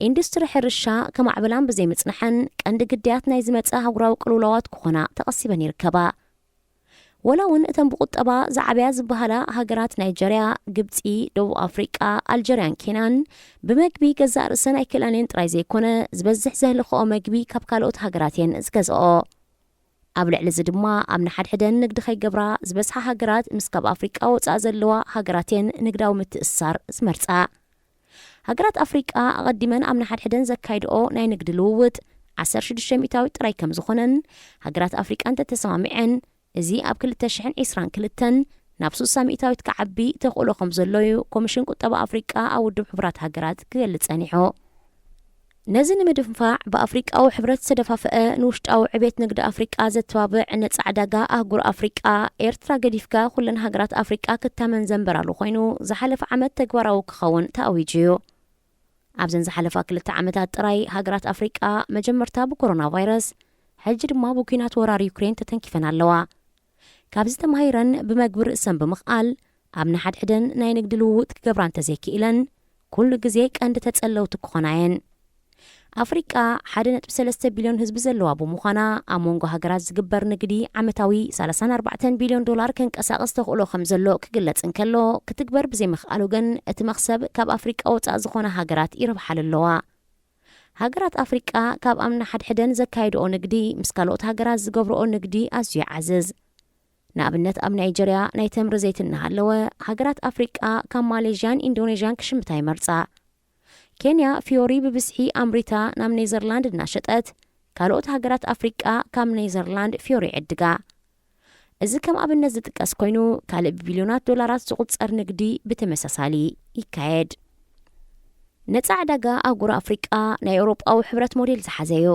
ኢንዱስትሪ ሕርሻ ከማዕብላን ብዘይምጽንሐን፣ ቀንዲ ግዳያት ናይ ዝመጸ ኣህጉራዊ ቅልውላዋት ክኾና ተቐሲበን ይርከባ። ወላ እውን እተን ብቁጠባ ዝዓበያ ዝበሃላ ሃገራት ናይጀርያ፣ ግብጺ፣ ደቡብ ኣፍሪቃ፣ ኣልጀርያን ኬንያን ብመግቢ ገዛእ ርእሰን ኣይክእላን እየን ጥራይ ዘይኮነ፣ ዝበዝሕ ዘህልኽኦ መግቢ ካብ ካልኦት ሃገራት እየን ዝገዝኦ። ኣብ ልዕሊ እዚ ድማ ኣብ ንሓድሕደን ንግዲ ከይገብራ ዝበዝሓ ሃገራት ምስ ካብ ኣፍሪቃ ወጻእ ዘለዋ ሃገራት እየን ንግዳዊ ምትእስሳር ዝመርጻ። ሃገራት ኣፍሪቃ ኣቐዲመን ኣብ ንሓድሕደን ዘካይድኦ ናይ ንግዲ ልውውጥ ዓሰርተ ሽዱሽተ ሚእታዊት ጥራይ ከም ዝኾነን፣ ሃገራት ኣፍሪቃ እንተተሰማሚዐን እዚ ኣብ ክልተ ሽሕን ዕስራን ክልተን ናብ ሱሳ ሚእታዊት ክዓቢ ተኽእሎ ከም ዘሎ እዩ ኮሚሽን ቁጠባ ኣፍሪቃ ኣብ ውድብ ሕቡራት ሃገራት ክገልጽ ጸኒሑ። ነዚ ንምድንፋዕ ብኣፍሪቃዊ ሕብረት ዝተደፋፈአ ንውሽጣዊ ዕቤት ንግዲ ኣፍሪቃ ዘተባብዕ ነጻ ዕዳጋ ኣህጉር ኣፍሪቃ፣ ኤርትራ ገዲፍካ ኩለን ሃገራት ኣፍሪቃ ክታመን ዘንበራሉ ኮይኑ ዝሓለፈ ዓመት ተግባራዊ ክኸውን ተኣዊጁ እዩ። ኣብዘን ዝሓለፋ ክልተ ዓመታት ጥራይ ሃገራት ኣፍሪቃ መጀመርታ ብኮሮና ቫይረስ፣ ሕጂ ድማ ብኲናት ወራር ዩክሬን ተተንኪፈን ኣለዋ። ካብዚ ተማሂረን ብመግቢ ርእሰን ብምኽኣል ኣብ ንሓድሕደን ናይ ንግዲ ልውውጥ ክገብራ እንተዘይክኢለን፣ ኩሉ ግዜ ቀንዲ ተጸለውቲ ክኾና እየን። ኣፍሪቃ ሓደ ነጥቢ ሰለስተ ቢልዮን ህዝቢ ዘለዋ ብምዃና፣ ኣብ መንጎ ሃገራት ዝግበር ንግዲ ዓመታዊ ሰላሳን ኣርባዕተን ቢልዮን ዶላር ከንቀሳቕስ ተኽእሎ ከም ዘሎ ክግለጽ እንከሎ፣ ክትግበር ብዘይምኽኣሉ ግን እቲ መኽሰብ ካብ ኣፍሪቃ ወጻእ ዝኾና ሃገራት ይረብሓሉ ኣለዋ። ሃገራት ኣፍሪቃ ካብ ኣብ ንሓድሕደን ዘካይድኦ ንግዲ ምስ ካልኦት ሃገራት ዝገብርኦ ንግዲ ኣዝዩ ይዓዝዝ። ንኣብነት ኣብ ናይጀርያ ናይ ተምሪ ዘይቲ እናሃለወ፣ ሃገራት ኣፍሪቃ ካብ ማሌዥያን ኢንዶኔዥያን ክሽምታ ይመርጻ። ኬንያ ፊዮሪ ብብዝሒ ኣምሪታ ናብ ኔዘርላንድ እናሸጠት፣ ካልኦት ሃገራት ኣፍሪቃ ካብ ኔዘርላንድ ፊዮሪ ይዕድጋ። እዚ ከም ኣብነት ዝጥቀስ ኮይኑ፣ ካልእ ብቢልዮናት ዶላራት ዝቑጸር ንግዲ ብተመሳሳሊ ይካየድ። ነጻ ዕዳጋ ኣህጉር ኣፍሪቃ ናይ ኤውሮጳዊ ሕብረት ሞዴል ዝሓዘ እዩ።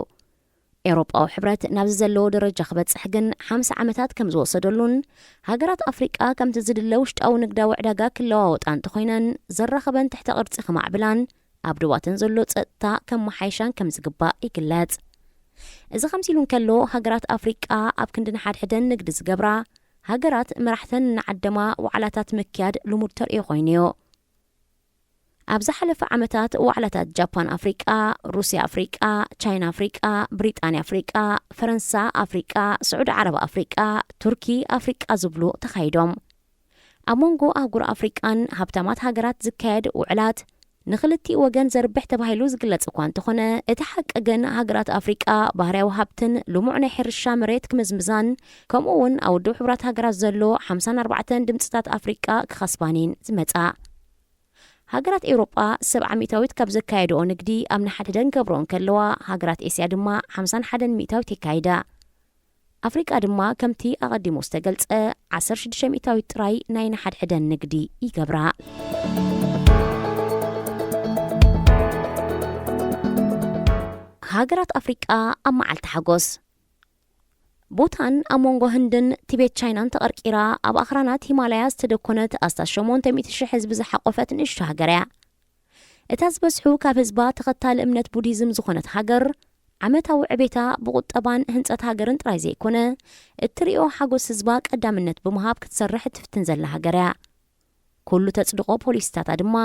ኤውሮጳዊ ሕብረት ናብዚ ዘለዎ ደረጃ ክበጽሕ ግን ሓምሳ ዓመታት ከም ዝወሰደሉን፣ ሃገራት ኣፍሪቃ ከምቲ ዝድለ ውሽጣዊ ንግዳዊ ዕዳጋ ክለዋወጣ እንተኾይነን፣ ዘራኸበን ትሕተ ቅርጺ ከማዕብላን ኣብ ዶባተን ዘሎ ጸጥታ ከመሓይሻን ከም ዝግባእ ይግለጽ። እዚ ከምዚ ኢሉ እንከሎ፣ ሃገራት ኣፍሪቃ ኣብ ክንዲ ንሓድሕደን ንግዲ ዝገብራ፣ ሃገራት መራሕተን እናዓደማ ዋዕላታት ምክያድ ልሙድ ተርእዮ ኮይኑዮ። ኣብ ዝሓለፈ ዓመታት ዋዕላታት ጃፓን ኣፍሪቃ፣ ሩስያ ኣፍሪቃ፣ ቻይና ኣፍሪቃ፣ ብሪጣንያ ኣፍሪቃ፣ ፈረንሳ ኣፍሪቃ፣ ስዑዲ ዓረብ ኣፍሪቃ፣ ቱርኪ ኣፍሪቃ ዝብሉ ተኻይዶም። ኣብ መንጎ ኣህጉር ኣፍሪቃን ሃብታማት ሃገራት ዝካየድ ውዕላት ንኽልቲኡ ወገን ዘርብሕ ተባሂሉ ዝግለጽ እኳ እንተኾነ፣ እቲ ሓቂ ግን ሃገራት ኣፍሪቃ ባህርያዊ ሃብትን ልሙዕ ናይ ሕርሻ መሬት ክምዝምዛን፣ ከምኡ እውን ኣብ ውድብ ሕቡራት ሃገራት ዘሎ ሓምሳን ኣርባዕተን ድምጽታት ኣፍሪቃ ክኸስባን እየን ዝመጻ። ሃገራት ኤውሮጳ ሰብዓ ሚእታዊት ካብ ዘካየድኦ ንግዲ ኣብ ንሓድሕደን ገብርኦ እንከለዋ፣ ሃገራት ኤስያ ድማ ሓምሳን ሓደን ሚእታዊት የካይዳ። ኣፍሪቃ ድማ ከምቲ ኣቐዲሙ ዝተገልጸ ዓሰርተ ሽዱሽተ ሚእታዊት ጥራይ ናይ ንሓድሕደን ንግዲ ይገብራ። ሃገራት ኣፍሪቃ ኣብ መዓልቲ ሓጎስ። ቡታን ኣብ መንጎ ህንድን ቲቤት ቻይናን ተቐርቂራ ኣብ ኣኽራናት ሂማላያ ዝተደኮነት ኣስታት ሸሞንተ ሚእቲ ሽሕ ህዝቢ ዝሓቆፈት ንእሽቶ ሃገር እያ። እታ ዝበዝሑ ካብ ህዝባ ተኸታሊ እምነት ቡዲዝም ዝኾነት ሃገር፣ ዓመታዊ ዕቤታ ብቁጠባን ህንጸት ሃገርን ጥራይ ዘይኮነ፣ እትርእዮ ሓጎስ ህዝባ ቀዳምነት ብምሃብ ክትሰርሕ እትፍትን ዘላ ሃገር እያ። ኩሉ ተጽድቖ ፖሊሲታታ ድማ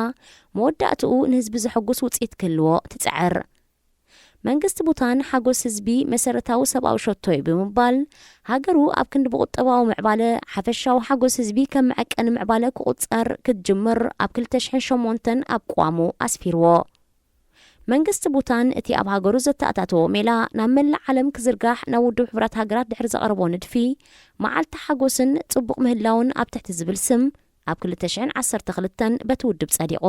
መወዳእትኡ ንህዝቢ ዘሐጉስ ውጽኢት ክህልዎ ትጽዕር። መንግስቲ ቡታን ሓጎስ ህዝቢ መሰረታዊ ሰብኣዊ ሸቶ እዩ ብምባል፣ ሃገሩ ኣብ ክንዲ ብቁጠባዊ ምዕባለ ሓፈሻዊ ሓጎስ ህዝቢ ከም መዐቀኒ ምዕባለ ክቑጸር ክትጅምር ኣብ ክልተ ሽሕን ሸሞንተን ኣብ ቅዋሙ ኣስፊርዎ። መንግስቲ ቡታን እቲ ኣብ ሃገሩ ዘተኣታተዎ ሜላ ናብ መላእ ዓለም ክዝርጋሕ ናብ ውድብ ሕቡራት ሃገራት ድሕሪ ዘቕረቦ ንድፊ፣ መዓልቲ ሓጎስን ጽቡቕ ምህላውን ኣብ ትሕቲ ዝብል ስም ኣብ ክልተ ሽሕን ዓሰርተ ክልተን በቲ ውድብ ጸዲቑ።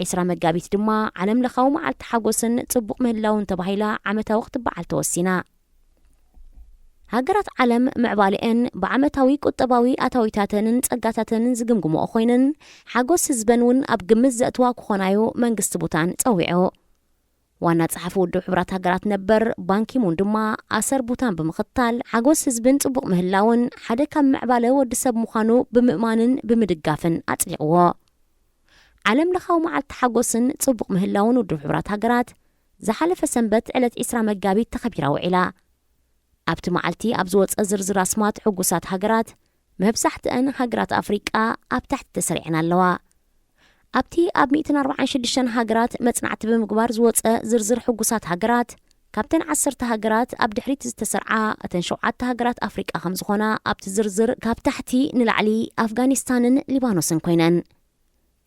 ዕስራ መጋቢት ድማ ዓለም ለኻዊ መዓልቲ ሓጎስን ጽቡቕ ምህላውን ተባሂላ ዓመታዊ ክትበዓል ተወሲና። ሃገራት ዓለም ምዕባለአን ብዓመታዊ ቁጠባዊ ኣታዊታተንን ጸጋታተንን ዝግምግምኦ ኮይነን፣ ሓጎስ ህዝበን እውን ኣብ ግምት ዘእትዋ ክኾናዩ መንግስቲ ቡታን ጸዊዑ። ዋና ጸሓፊ ውድብ ሕቡራት ሃገራት ነበር ባንኪሙን ድማ ኣሰር ቡታን ብምኽታል፣ ሓጎስ ህዝብን ጽቡቕ ምህላውን ሓደ ካብ ምዕባለ ወዲ ሰብ ምዃኑ ብምእማንን ብምድጋፍን ኣጽዲቕዎ። ዓለም ለኻዊ መዓልቲ ሓጎስን ጽቡቕ ምህላውን ውድብ ሕቡራት ሃገራት ዝሓለፈ ሰንበት ዕለት ዕስራ መጋቢት ተኸቢራ ውዒላ። ኣብቲ መዓልቲ ኣብ ዝወጸ ዝርዝር ኣስማት ሕጉሳት ሃገራት፣ መብዛሕትአን ሃገራት ኣፍሪቃ ኣብ ታሕቲ ተሰሪዐን ኣለዋ። ኣብቲ ኣብ ሚእትን ኣርባዓን ሽዱሽተን ሃገራት መጽናዕቲ ብምግባር ዝወጸ ዝርዝር ሕጉሳት ሃገራት፣ ካብተን ዓሰርተ ሃገራት ኣብ ድሕሪት ዝተሰርዓ፣ እተን ሸውዓተ ሃገራት ኣፍሪቃ ከም ዝኾና ኣብቲ ዝርዝር ካብ ታሕቲ ንላዕሊ ኣፍጋኒስታንን ሊባኖስን ኮይነን።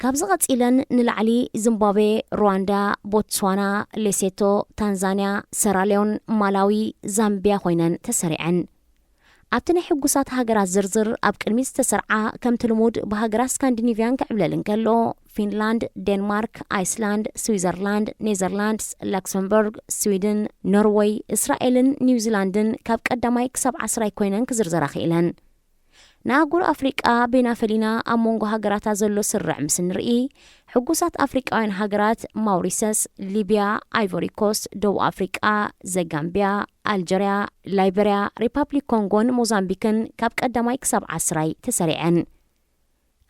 ካብዚ ቀጺለን ንላዕሊ ዚምባብዌ፣ ሩዋንዳ፣ ቦትስዋና፣ ሌሴቶ፣ ታንዛንያ፣ ሰራልዮን፣ ማላዊ፣ ዛምቢያ ኮይነን ተሰሪዐን። ኣብቲ ናይ ሕጉሳት ሃገራት ዝርዝር ኣብ ቅድሚት ዝተሰርዓ፣ ከምቲ ልሙድ ብሃገራት ስካንዲኒቭያን ክዕብለል እንከሎ፣ ፊንላንድ፣ ዴንማርክ፣ ኣይስላንድ፣ ስዊዘርላንድ፣ ኔዘርላንድስ፣ ላክሰምበርግ፣ ስዊድን፣ ኖርወይ፣ እስራኤልን ኒውዚላንድን ካብ ቀዳማይ ክሳብ ዓስራይ ኮይነን ክዝርዘራ ክኢለን። ንኣህጉር ኣፍሪቃ በይና ፈሊና ኣብ መንጎ ሃገራታ ዘሎ ስርርዕ ምስ እንርኢ፣ ሕጉሳት ኣፍሪቃውያን ሃገራት ማውሪሰስ፣ ሊብያ፣ ኣይቮሪ ኮስት፣ ደቡብ ኣፍሪቃ፣ ዘጋምቢያ፣ ኣልጀርያ፣ ላይበርያ፣ ሪፓብሊክ ኮንጎን ሞዛምቢክን ካብ ቀዳማይ ክሳብ ዓስራይ ተሰሪዐን።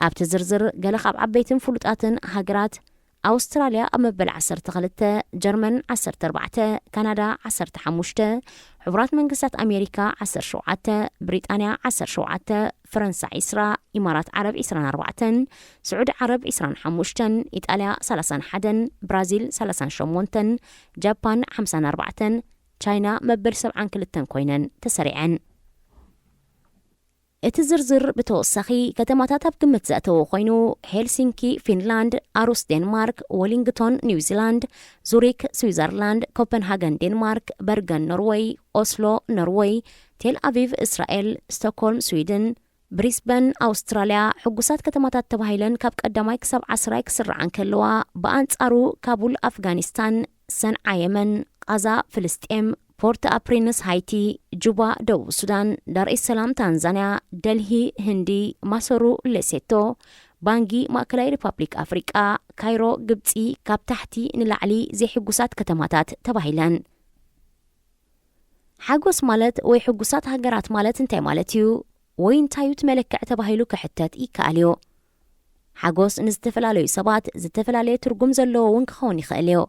ኣብቲ ዝርዝር ገለ ካብ ዓበይትን ፍሉጣትን ሃገራት፣ ኣውስትራልያ ኣብ መበል ዓሰርተ ክልተ፣ ጀርመን ዓሰርተ ኣርባዕተ፣ ካናዳ ዓሰርተ ሓሙሽተ፣ ሕቡራት መንግስታት ኣሜሪካ ዓሰርተ ሸውዓተ፣ ብሪጣንያ ዓሰርተ ሸውዓተ፣ ፈረንሳ ዕስራ፣ ኢማራት ዓረብ ዕስራን ኣርባዕተን፣ ስዑዲ ዓረብ ዕስራን ሓሙሽተን፣ ኢጣልያ ሰላሳን ሓደን፣ ብራዚል ሰላሳን ሸሞንተን፣ ጃፓን ሓምሳን ኣርባዕተን፣ ቻይና መበል ሰብዓን ክልተን ኮይነን ተሰሪዐን። እቲ ዝርዝር ብተወሳኺ ከተማታት ኣብ ግምት ዘእተወ ኮይኑ፣ ሄልሲንኪ ፊንላንድ፣ ኣሩስ ዴንማርክ፣ ወሊንግቶን ኒውዚላንድ፣ ዙሪክ ስዊዘርላንድ፣ ኮፐንሃገን ዴንማርክ፣ በርገን ኖርወይ፣ ኦስሎ ኖርወይ፣ ቴል ኣቪቭ እስራኤል፣ ስቶክሆልም ስዊድን፣ ብሪስበን ኣውስትራልያ ሕጉሳት ከተማታት ተባሂለን ካብ ቀዳማይ ክሳብ ዓስራይ ክስርዓ እንከለዋ፣ ብኣንጻሩ ካቡል ኣፍጋኒስታን፣ ሰንዓ የመን፣ ቃዛ ፍልስጤም፣ ፖርት ኣፕሪንስ ሃይቲ፣ ጁባ ደቡብ ሱዳን፣ ዳር ኤስ ሰላም ታንዛንያ፣ ደልሂ ህንዲ፣ ማሰሩ ሌሴቶ፣ ባንጊ ማእከላይ ሪፓብሊክ ኣፍሪቃ፣ ካይሮ ግብጺ ካብ ታሕቲ ንላዕሊ ዘይሕጉሳት ከተማታት ተባሂለን። ሓጎስ ማለት ወይ ሕጉሳት ሃገራት ማለት እንታይ ማለት እዩ? ወይ እንታይ እዩ እቲ መለክዕ ተባሂሉ ክሕተት ይከኣል እዩ። ሓጎስ ንዝተፈላለዩ ሰባት ዝተፈላለየ ትርጉም ዘለዎ እውን ክኸውን ይኽእል እዩ።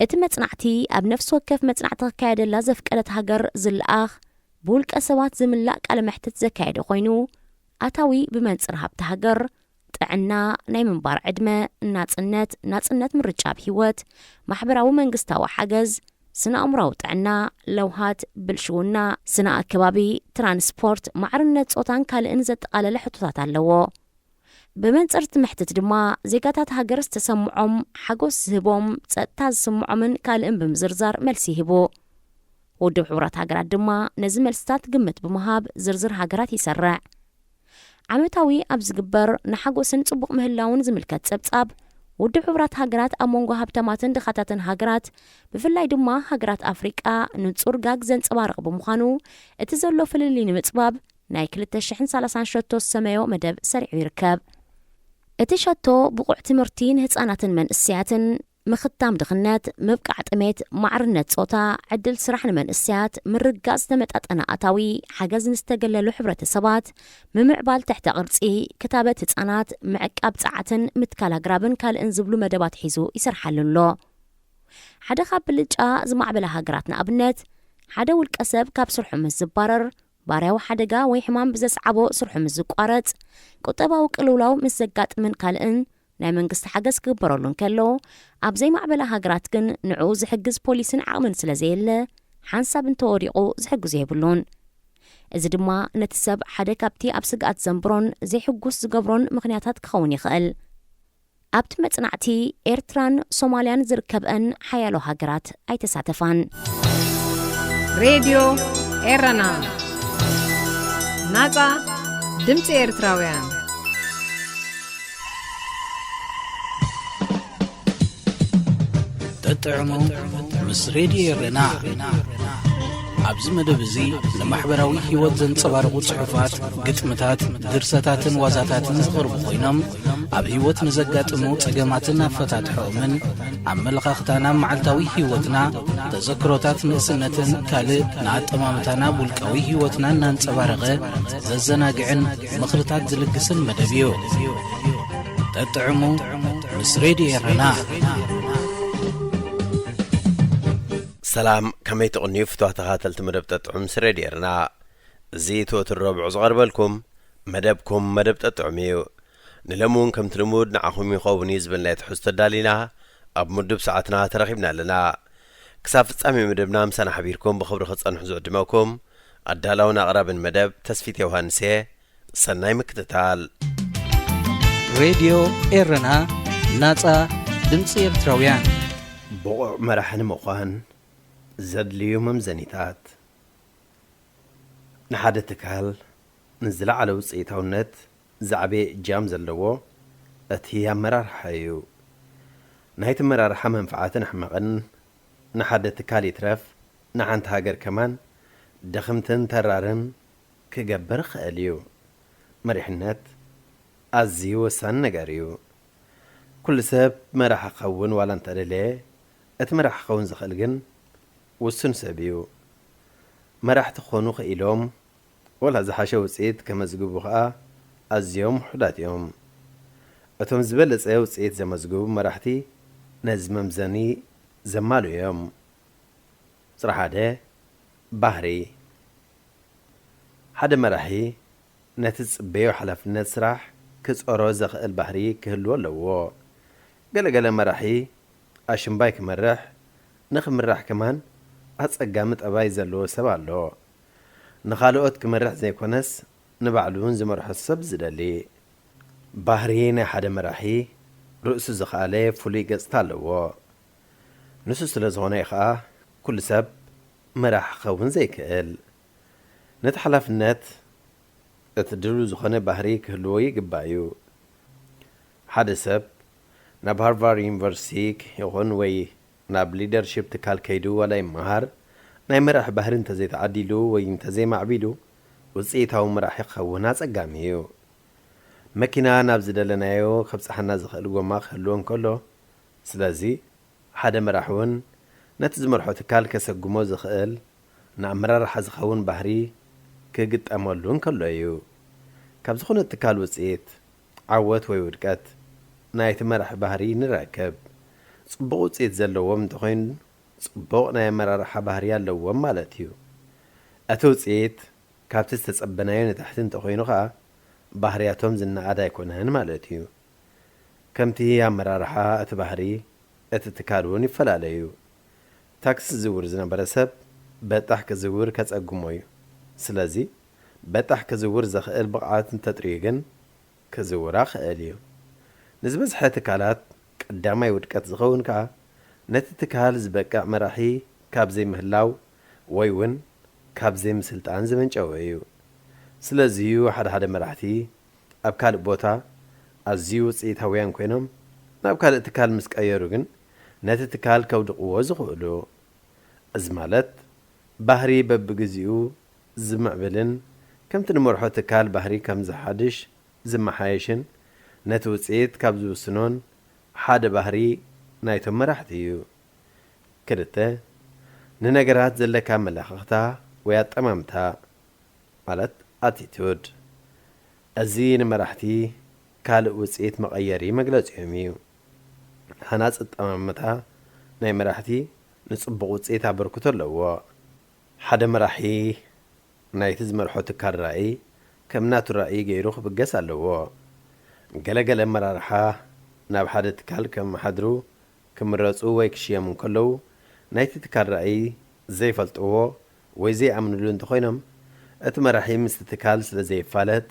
እቲ መጽናዕቲ ኣብ ነፍሲ ወከፍ መጽናዕቲ ክካየደላ ዘፍቀደት ሃገር ዝለኣኽ ብውልቀ ሰባት ዝምላእ ቃለ መሕትት ዘካየደ ኮይኑ፣ ኣታዊ ብመንጽር ሃብቲ ሃገር፣ ጥዕና፣ ናይ ምንባር ዕድመ፣ ናጽነት፣ ናጽነት ምርጫ ኣብ ህይወት፣ ማሕበራዊ መንግስታዊ ሓገዝ፣ ስነ ኣእምራዊ ጥዕና፣ ለውሃት፣ ብልሽውና፣ ስነ ኣከባቢ፣ ትራንስፖርት፣ ማዕርነት ጾታን ካልእን ዘጠቓለለ ሕቶታት ኣለዎ። ብመንጽር እቲ መሕትት ድማ ዜጋታት ሃገር ዝተሰምዖም፣ ሓጎስ ዝህቦም፣ ጸጥታ ዝስምዖምን ካልእን ብምዝርዛር መልሲ ይህቡ። ውድብ ሕቡራት ሃገራት ድማ ነዚ መልስታት ግምት ብምሃብ ዝርዝር ሃገራት ይሰርዕ። ዓመታዊ ኣብ ዝግበር ንሓጎስን ጽቡቕ ምህላውን ዝምልከት ጸብጻብ፣ ውድብ ሕቡራት ሃገራት ኣብ መንጎ ሃብታማትን ድኻታትን ሃገራት፣ ብፍላይ ድማ ሃገራት ኣፍሪቃ፣ ንጹር ጋግ ዘንጸባርቕ ብምዃኑ፣ እቲ ዘሎ ፍልልይ ንምጽባብ ናይ ክልተ ሽሕን ሰላሳን ሸቶ ዝሰመዮ መደብ ሰሪዑ ይርከብ። እቲ ሸቶ ብቑዕ ትምህርቲ ንህጻናትን መንእሰያትን፣ ምኽታም ድኽነት፣ ምብቃዕ ጥሜት፣ ማዕርነት ጾታ፣ ዕድል ስራሕ ንመንእሰያት፣ ምርግጋጽ ዝተመጣጠነ ኣታዊ፣ ሓገዝ ንዝተገለሉ ሕብረተሰባት፣ ምምዕባል ትሕተ ቅርጺ፣ ክታበት ህጻናት፣ ምዕቃብ ጸዓትን ምትካል ኣግራብን ካልእን ዝብሉ መደባት ሒዙ ይሰርሓሉ ኣሎ። ሓደ ካብ ብልጫ ዝማዕበላ ሃገራት ንኣብነት፣ ሓደ ውልቀ ሰብ ካብ ስርሑ ምስ ዝባረር፣ ባርያዊ ሓደጋ ወይ ሕማም ብዘስዓቦ ስርሑ ምስ ዝቋረጽ፣ ቁጠባዊ ቅልውላው ምስ ዘጋጥምን ካልእን ናይ መንግስቲ ሓገዝ ክግበረሉ እንከሎ፣ ኣብ ዘይማዕበላ ሃገራት ግን ንዕኡ ዝሕግዝ ፖሊስን ዓቕምን ስለ ዘየለ፣ ሓንሳብ እንተወዲቑ ዝሕግዞ የብሉን። እዚ ድማ ነቲ ሰብ ሓደ ካብቲ ኣብ ስግኣት ዘንብሮን ዘይሕጉስ ዝገብሮን ምኽንያታት ክኸውን ይኽእል። ኣብቲ መጽናዕቲ፣ ኤርትራን ሶማልያን ዝርከብአን ሓያሎ ሃገራት ኣይተሳተፋን። ሬድዮ ኤረና፣ ናጻ ድምጺ ኤርትራውያን። ጠጥዕሙ ምስ ሬድዮ ኤረና። ኣብዚ መደብ እዚ ንማሕበራዊ ህይወት ዘንጸባርቑ ጽሑፋት፣ ግጥምታት፣ ድርሰታትን ዋዛታትን ዝቐርቡ ኮይኖም፣ ኣብ ህይወት ንዘጋጥሙ ጸገማትን ኣፈታትሖኦምን፣ ኣመለኻኽታና ኣብ መዓልታዊ ህይወትና፣ ተዘክሮታት ንእስነትን ካልእ ንኣጠማምታና ኣብ ውልቃዊ ህይወትና እናንጸባረቐ ዘዘናግዕን ምኽርታት ዝልግስን መደብ እዩ። ጠጥዕሙ ምስ ሬድዮ ኤረና። ሰላም። ከመይ ትቕንዩ ፍትዋት ተኸታተልቲ መደብ ጠጥዑም ምስ ሬድዮ ኤረና። እዚ እቲ ወትሩ ረቡዕ ዝቐርበልኩም መደብኩም መደብ ጠጥዑም እዩ። ንሎሚ እውን ከምቲ ልሙድ ንዓኹም ይኸውን እዩ ዝበልናዮ ትሕዝቶ ኣዳሊና ኣብ ምዱብ ሰዓትና ተረኺብና ኣለና። ክሳብ ፍጻሜ መደብና ምሳና ሓቢርኩም ብኽብሪ ክትጸንሑ ዝዕድመኩም ኣዳላውን ኣቕራብን መደብ ተስፊት ዮሃንስ እየ። ሰናይ ምክትታል። ሬድዮ ኤረና፣ ናጻ ድምጺ ኤርትራውያን። ብቑዕ መራሒ ንምዃን ዘድልዩ መምዘኒታት። ንሓደ ትካል ንዝለዓለ ውጽኢታውነት ዝዓበየ እጃም ዘለዎ እቲ ኣመራርሓ እዩ። ናይቲ ኣመራርሓ መንፍዓትን ሕመቕን ንሓደ ትካል ይትረፍ ንሓንቲ ሃገር ከማን ድኽምትን ተራርን ክገብር ይኽእል እዩ። መሪሕነት ኣዝዩ ወሳኒ ነገር እዩ። ኩሉ ሰብ መራሒ ክኸውን ዋላ እንተደለየ፣ እቲ መራሒ ክኸውን ዝኽእል ግን ውሱን ሰብ እዩ። መራሕቲ ክኾኑ ክኢሎም ዋላ ዝሓሸ ውጽኢት ከመዝግቡ ከኣ ኣዝዮም ውሑዳት እዮም። እቶም ዝበለጸ ውጽኢት ዘመዝግቡ መራሕቲ ነዚ መምዘኒ ዘማልኡ እዮም። ጽራሕ ሓደ፣ ባህሪ። ሓደ መራሒ ነቲ ዝጽበዮ ሓላፍነት ስራሕ ክጸሮ ዘኽእል ባህሪ ክህልዎ ኣለዎ። ገለገለ መራሒ ኣሽምባይ ክመርሕ፣ ንኽምራሕ ከማን ኣጸጋሚ ጠባይ ዘለዎ ሰብ ኣሎ። ንኻልኦት ክመርሕ ዘይኮነስ ንባዕሉ እውን ዝመርሖ ሰብ ዝደሊ። ባህሪ ናይ ሓደ መራሒ ርእሱ ዝኸኣለ ፍሉይ ገጽታ ኣለዎ። ንሱ ስለ ዝኾነ እዩ ኸኣ ኩሉ ሰብ መራሕ ክኸውን ዘይክእል። ነቲ ሓላፍነት እቲ ድሉው ዝኾነ ባህሪ ክህልዎ ይግባእ እዩ። ሓደ ሰብ ናብ ሃርቫርድ ዩኒቨርሲቲ ይኹን ወይ ናብ ሊደርሺፕ ትካል ከይዱ ዋላ ይመሃር፣ ናይ መራሕ ባህሪ እንተዘይተዓዲሉ ወይ እንተዘይማዕቢሉ ውፅኢታዊ መራሒ ክኸውን ኣፀጋሚ እዩ። መኪና ናብ ዝደለናዮ ከብፅሓና ዝኽእል ጎማ ክህልዎ እንከሎ፣ ስለዚ ሓደ መራሕ እውን ነቲ ዝመርሖ ትካል ከሰጉሞ ዝኽእል ንኣመራርሓ ዝኸውን ባህሪ ክግጠመሉ እንከሎ እዩ። ካብ ዝኾነ ትካል ውፅኢት፣ ዓወት ወይ ውድቀት ናይቲ መራሒ ባህሪ ንረክብ። ፅቡቕ ውፅኢት ዘለዎም እንተኾይኑ ፅቡቕ ናይ ኣመራርሓ ባህሪ ኣለዎም ማለት እዩ። እቲ ውፅኢት ካብቲ ዝተፀበናዮ ንታሕቲ እንተኾይኑ ኸዓ ባህርያቶም ዝነኣድ ኣይኮነን ማለት እዩ። ከምቲ ኣመራርሓ እቲ ባህሪ እቲ ትካል እውን ይፈላለ እዩ። ታክሲ ዝዝውር ዝነበረ ሰብ በጣሕ ክዝውር ከፀግሞ እዩ። ስለዚ በጣሕ ክዝውር ዘኽእል ብቕዓት እንተጥርዩ ግን ክዝውራ ክእል እዩ። ንዝበዝሐ ትካላት ቀዳማይ ውድቀት ዝኸውን ከኣ ነቲ ትካል ዝበቅዕ መራሒ ካብ ዘይምህላው ወይ እውን ካብ ዘይምስልጣን ዝመንጨወ እዩ። ስለዚዩ ሓደ ሓደ መራሕቲ ኣብ ካልእ ቦታ ኣዝዩ ውፅኢታውያን ኮይኖም ናብ ካልእ ትካል ምስ ቀየሩ ግን ነቲ ትካል ከውድቕዎ ዝኽእሉ። እዚ ማለት ባህሪ በብግዚኡ ዝምዕብልን ከምቲ ንመርሖ ትካል ባህሪ ከም ዝሓድሽ ዝመሓየሽን ነቲ ውፅኢት ካብ ዝውስኖን ሓደ ባህሪ ናይቶም መራሕቲ እዩ። ክልተ፣ ንነገራት ዘለካ ኣመለኻኽታ ወይ ኣጠማምታ ማለት ኣቲቱድ። እዚ ንመራሕቲ ካልእ ውፅኢት መቐየሪ መግለፂኦም እዩ። ሃናፂ ኣጠማምታ ናይ መራሕቲ ንፅቡቕ ውፅኢት ኣበርክቶ ኣለዎ። ሓደ መራሒ ናይቲ ዝመርሖ ትካል ራእይ ከም ናቱ ራእይ ገይሩ ክብገስ ኣለዎ። ገለገለ ኣመራርሓ ናብ ሓደ ትካል ከመሓድሩ ክምረፁ ወይ ክሽየሙ እንከለዉ ናይቲ ትካል ራእይ ዘይፈልጥዎ ወይ ዘይኣምንሉ እንተኾይኖም እቲ መራሒ ምስቲ ትካል ስለ ዘይፋለጥ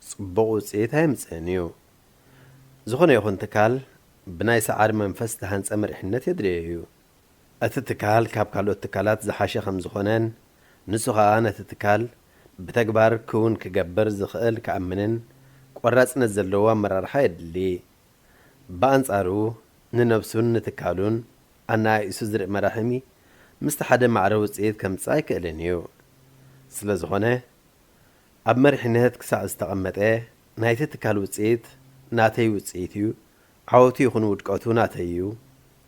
ፅቡቕ ውፅኢት ኣየምፅእን እዩ። ዝኾነ ይኹን ትካል ብናይ ሰዓሪ መንፈስ ዝተሃንፀ መሪሕነት የድልዮ እዩ። እቲ ትካል ካብ ካልኦት ትካላት ዝሓሸ ከም ዝኾነን ንሱ ኸኣ ነቲ ትካል ብተግባር ክውን ክገብር ዝኽእል ክኣምንን ቆራፅነት ዘለዎ ኣመራርሓ የድሊ። ብኣንጻሩ ንነብሱን ንትካሉን ኣነኣኢሱ ዝርኢ መራሒ ምስቲ ሓደ ማዕረ ውፅኢት ከምፅእ ኣይክእልን እዩ። ስለ ዝኾነ ኣብ መሪሕነት ክሳዕ ዝተቐመጠ ናይቲ ትካል ውፅኢት ናተይ ውፅኢት እዩ፣ ዓወቱ ይኹን ውድቀቱ ናተይ እዩ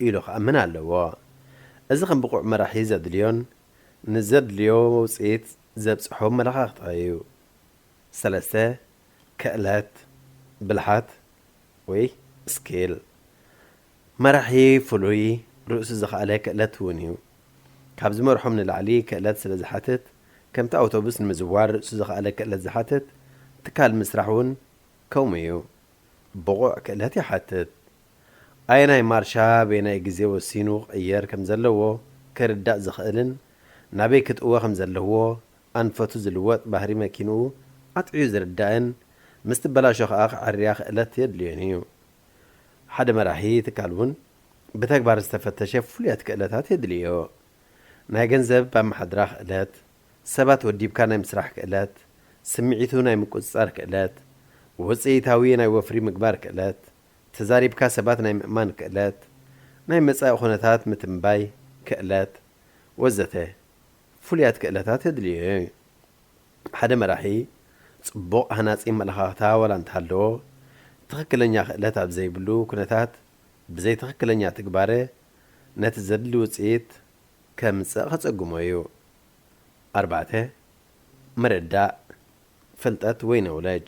ኢሉ ክኣምን ኣለዎ። እዚ ከም ብቑዕ መራሒ ዘድልዮን ንዘድልዮ ውፅኢት ዘብፅሖ ኣመለኻኽታ እዩ። ሰለስተ፣ ክእለት፣ ብልሓት ወይ ስኪል። መራሒ ፍሉይ ርእሱ ዝኸኣለ ክእለት እውን እዩ። ካብ ዝመርሖም ንላዕሊ ክእለት ስለ ዝሓትት፣ ከምቲ ኣውቶቡስ ንምዝዋር ርእሱ ዝኸኣለ ክእለት ዝሓትት ትካል ምስራሕ እውን ከምኡ እዩ። ብቑዕ ክእለት ይሓትት። ኣየናይ ማርሻ በየናይ ግዜ ወሲኑ ክቕየር ከም ዘለዎ ክርዳእ ዝኽእልን ናበይ ክጥወ ከም ዘለዎ ኣንፈቱ ዝልወጥ ባህሪ መኪንኡ ኣጥዕዩ ዝርዳእን ምስ ትበላሾ ከኣ ክዐርያ ክእለት የድልዮን እዩ። ሓደ መራሒ ትካል እውን ብተግባር ዝተፈተሸ ፍሉያት ክእለታት የድልዮ። ናይ ገንዘብ ኣመሓድራ ክእለት፣ ሰባት ወዲብካ ናይ ምስራሕ ክእለት፣ ስምዒቱ ናይ ምቁጽጻር ክእለት፣ ውጽኢታዊ ናይ ወፍሪ ምግባር ክእለት፣ ተዛሪብካ ሰባት ናይ ምእማን ክእለት፣ ናይ መጻኢ ኩነታት ምትንባይ ክእለት ወዘተ ፍሉያት ክእለታት የድልዮ እዩ። ሓደ መራሒ ጽቡቕ ሃናጺ ኣመለኻኽታ ዋላ እንተሃለዎ፣ ትኽክለኛ ክእለት ኣብ ዘይብሉ ኩነታት ብዘይ ትኽክለኛ ትግባረ ነቲ ዘድሊ ውጽኢት ከምጽእ ከጸግሞ እዩ። ኣርባዕተ፣ ምርዳእ፣ ፍልጠት ወይ ነውለጅ፣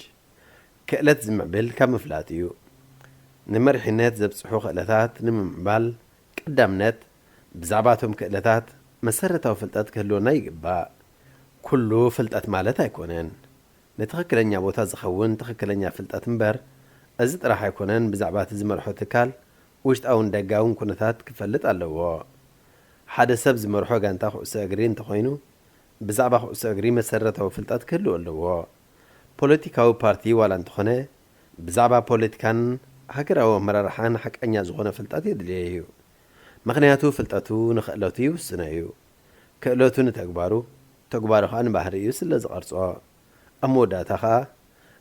ክእለት ዝምዕብል ካብ ምፍላጥ እዩ። ንመሪሕነት ዘብጽሑ ክእለታት ንምምዕባል ቀዳምነት ብዛዕባ እቶም ክእለታት መሰረታዊ ፍልጠት ክህልወና ይግባእ። ኩሉ ፍልጠት ማለት ኣይኮነን። ንትኽክለኛ ቦታ ዝኸውን ትኽክለኛ ፍልጠት እምበር፣ እዚ ጥራሕ ኣይኮነን ብዛዕባ እቲ ዝመርሖ ትካል ውሽጣውን ደጋውን ኩነታት ክፈልጥ ኣለዎ። ሓደ ሰብ ዝመርሖ ጋንታ ኩዕሶ እግሪ እንተኾይኑ፣ ብዛዕባ ኩዕሶ እግሪ መሰረታዊ ፍልጠት ክህልዎ ኣለዎ። ፖለቲካዊ ፓርቲ ዋላ እንተኾነ፣ ብዛዕባ ፖለቲካን ሃገራዊ ኣመራርሓን ሓቀኛ ዝኾነ ፍልጠት የድልዮ እዩ። ምኽንያቱ ፍልጠቱ ንኽእለቱ ይውስኖ እዩ። ክእለቱ ንተግባሩ፣ ተግባሩ ኸኣ ንባህሪኡ ስለ ዝቐርጾ። ኣብ መወዳእታ ኸኣ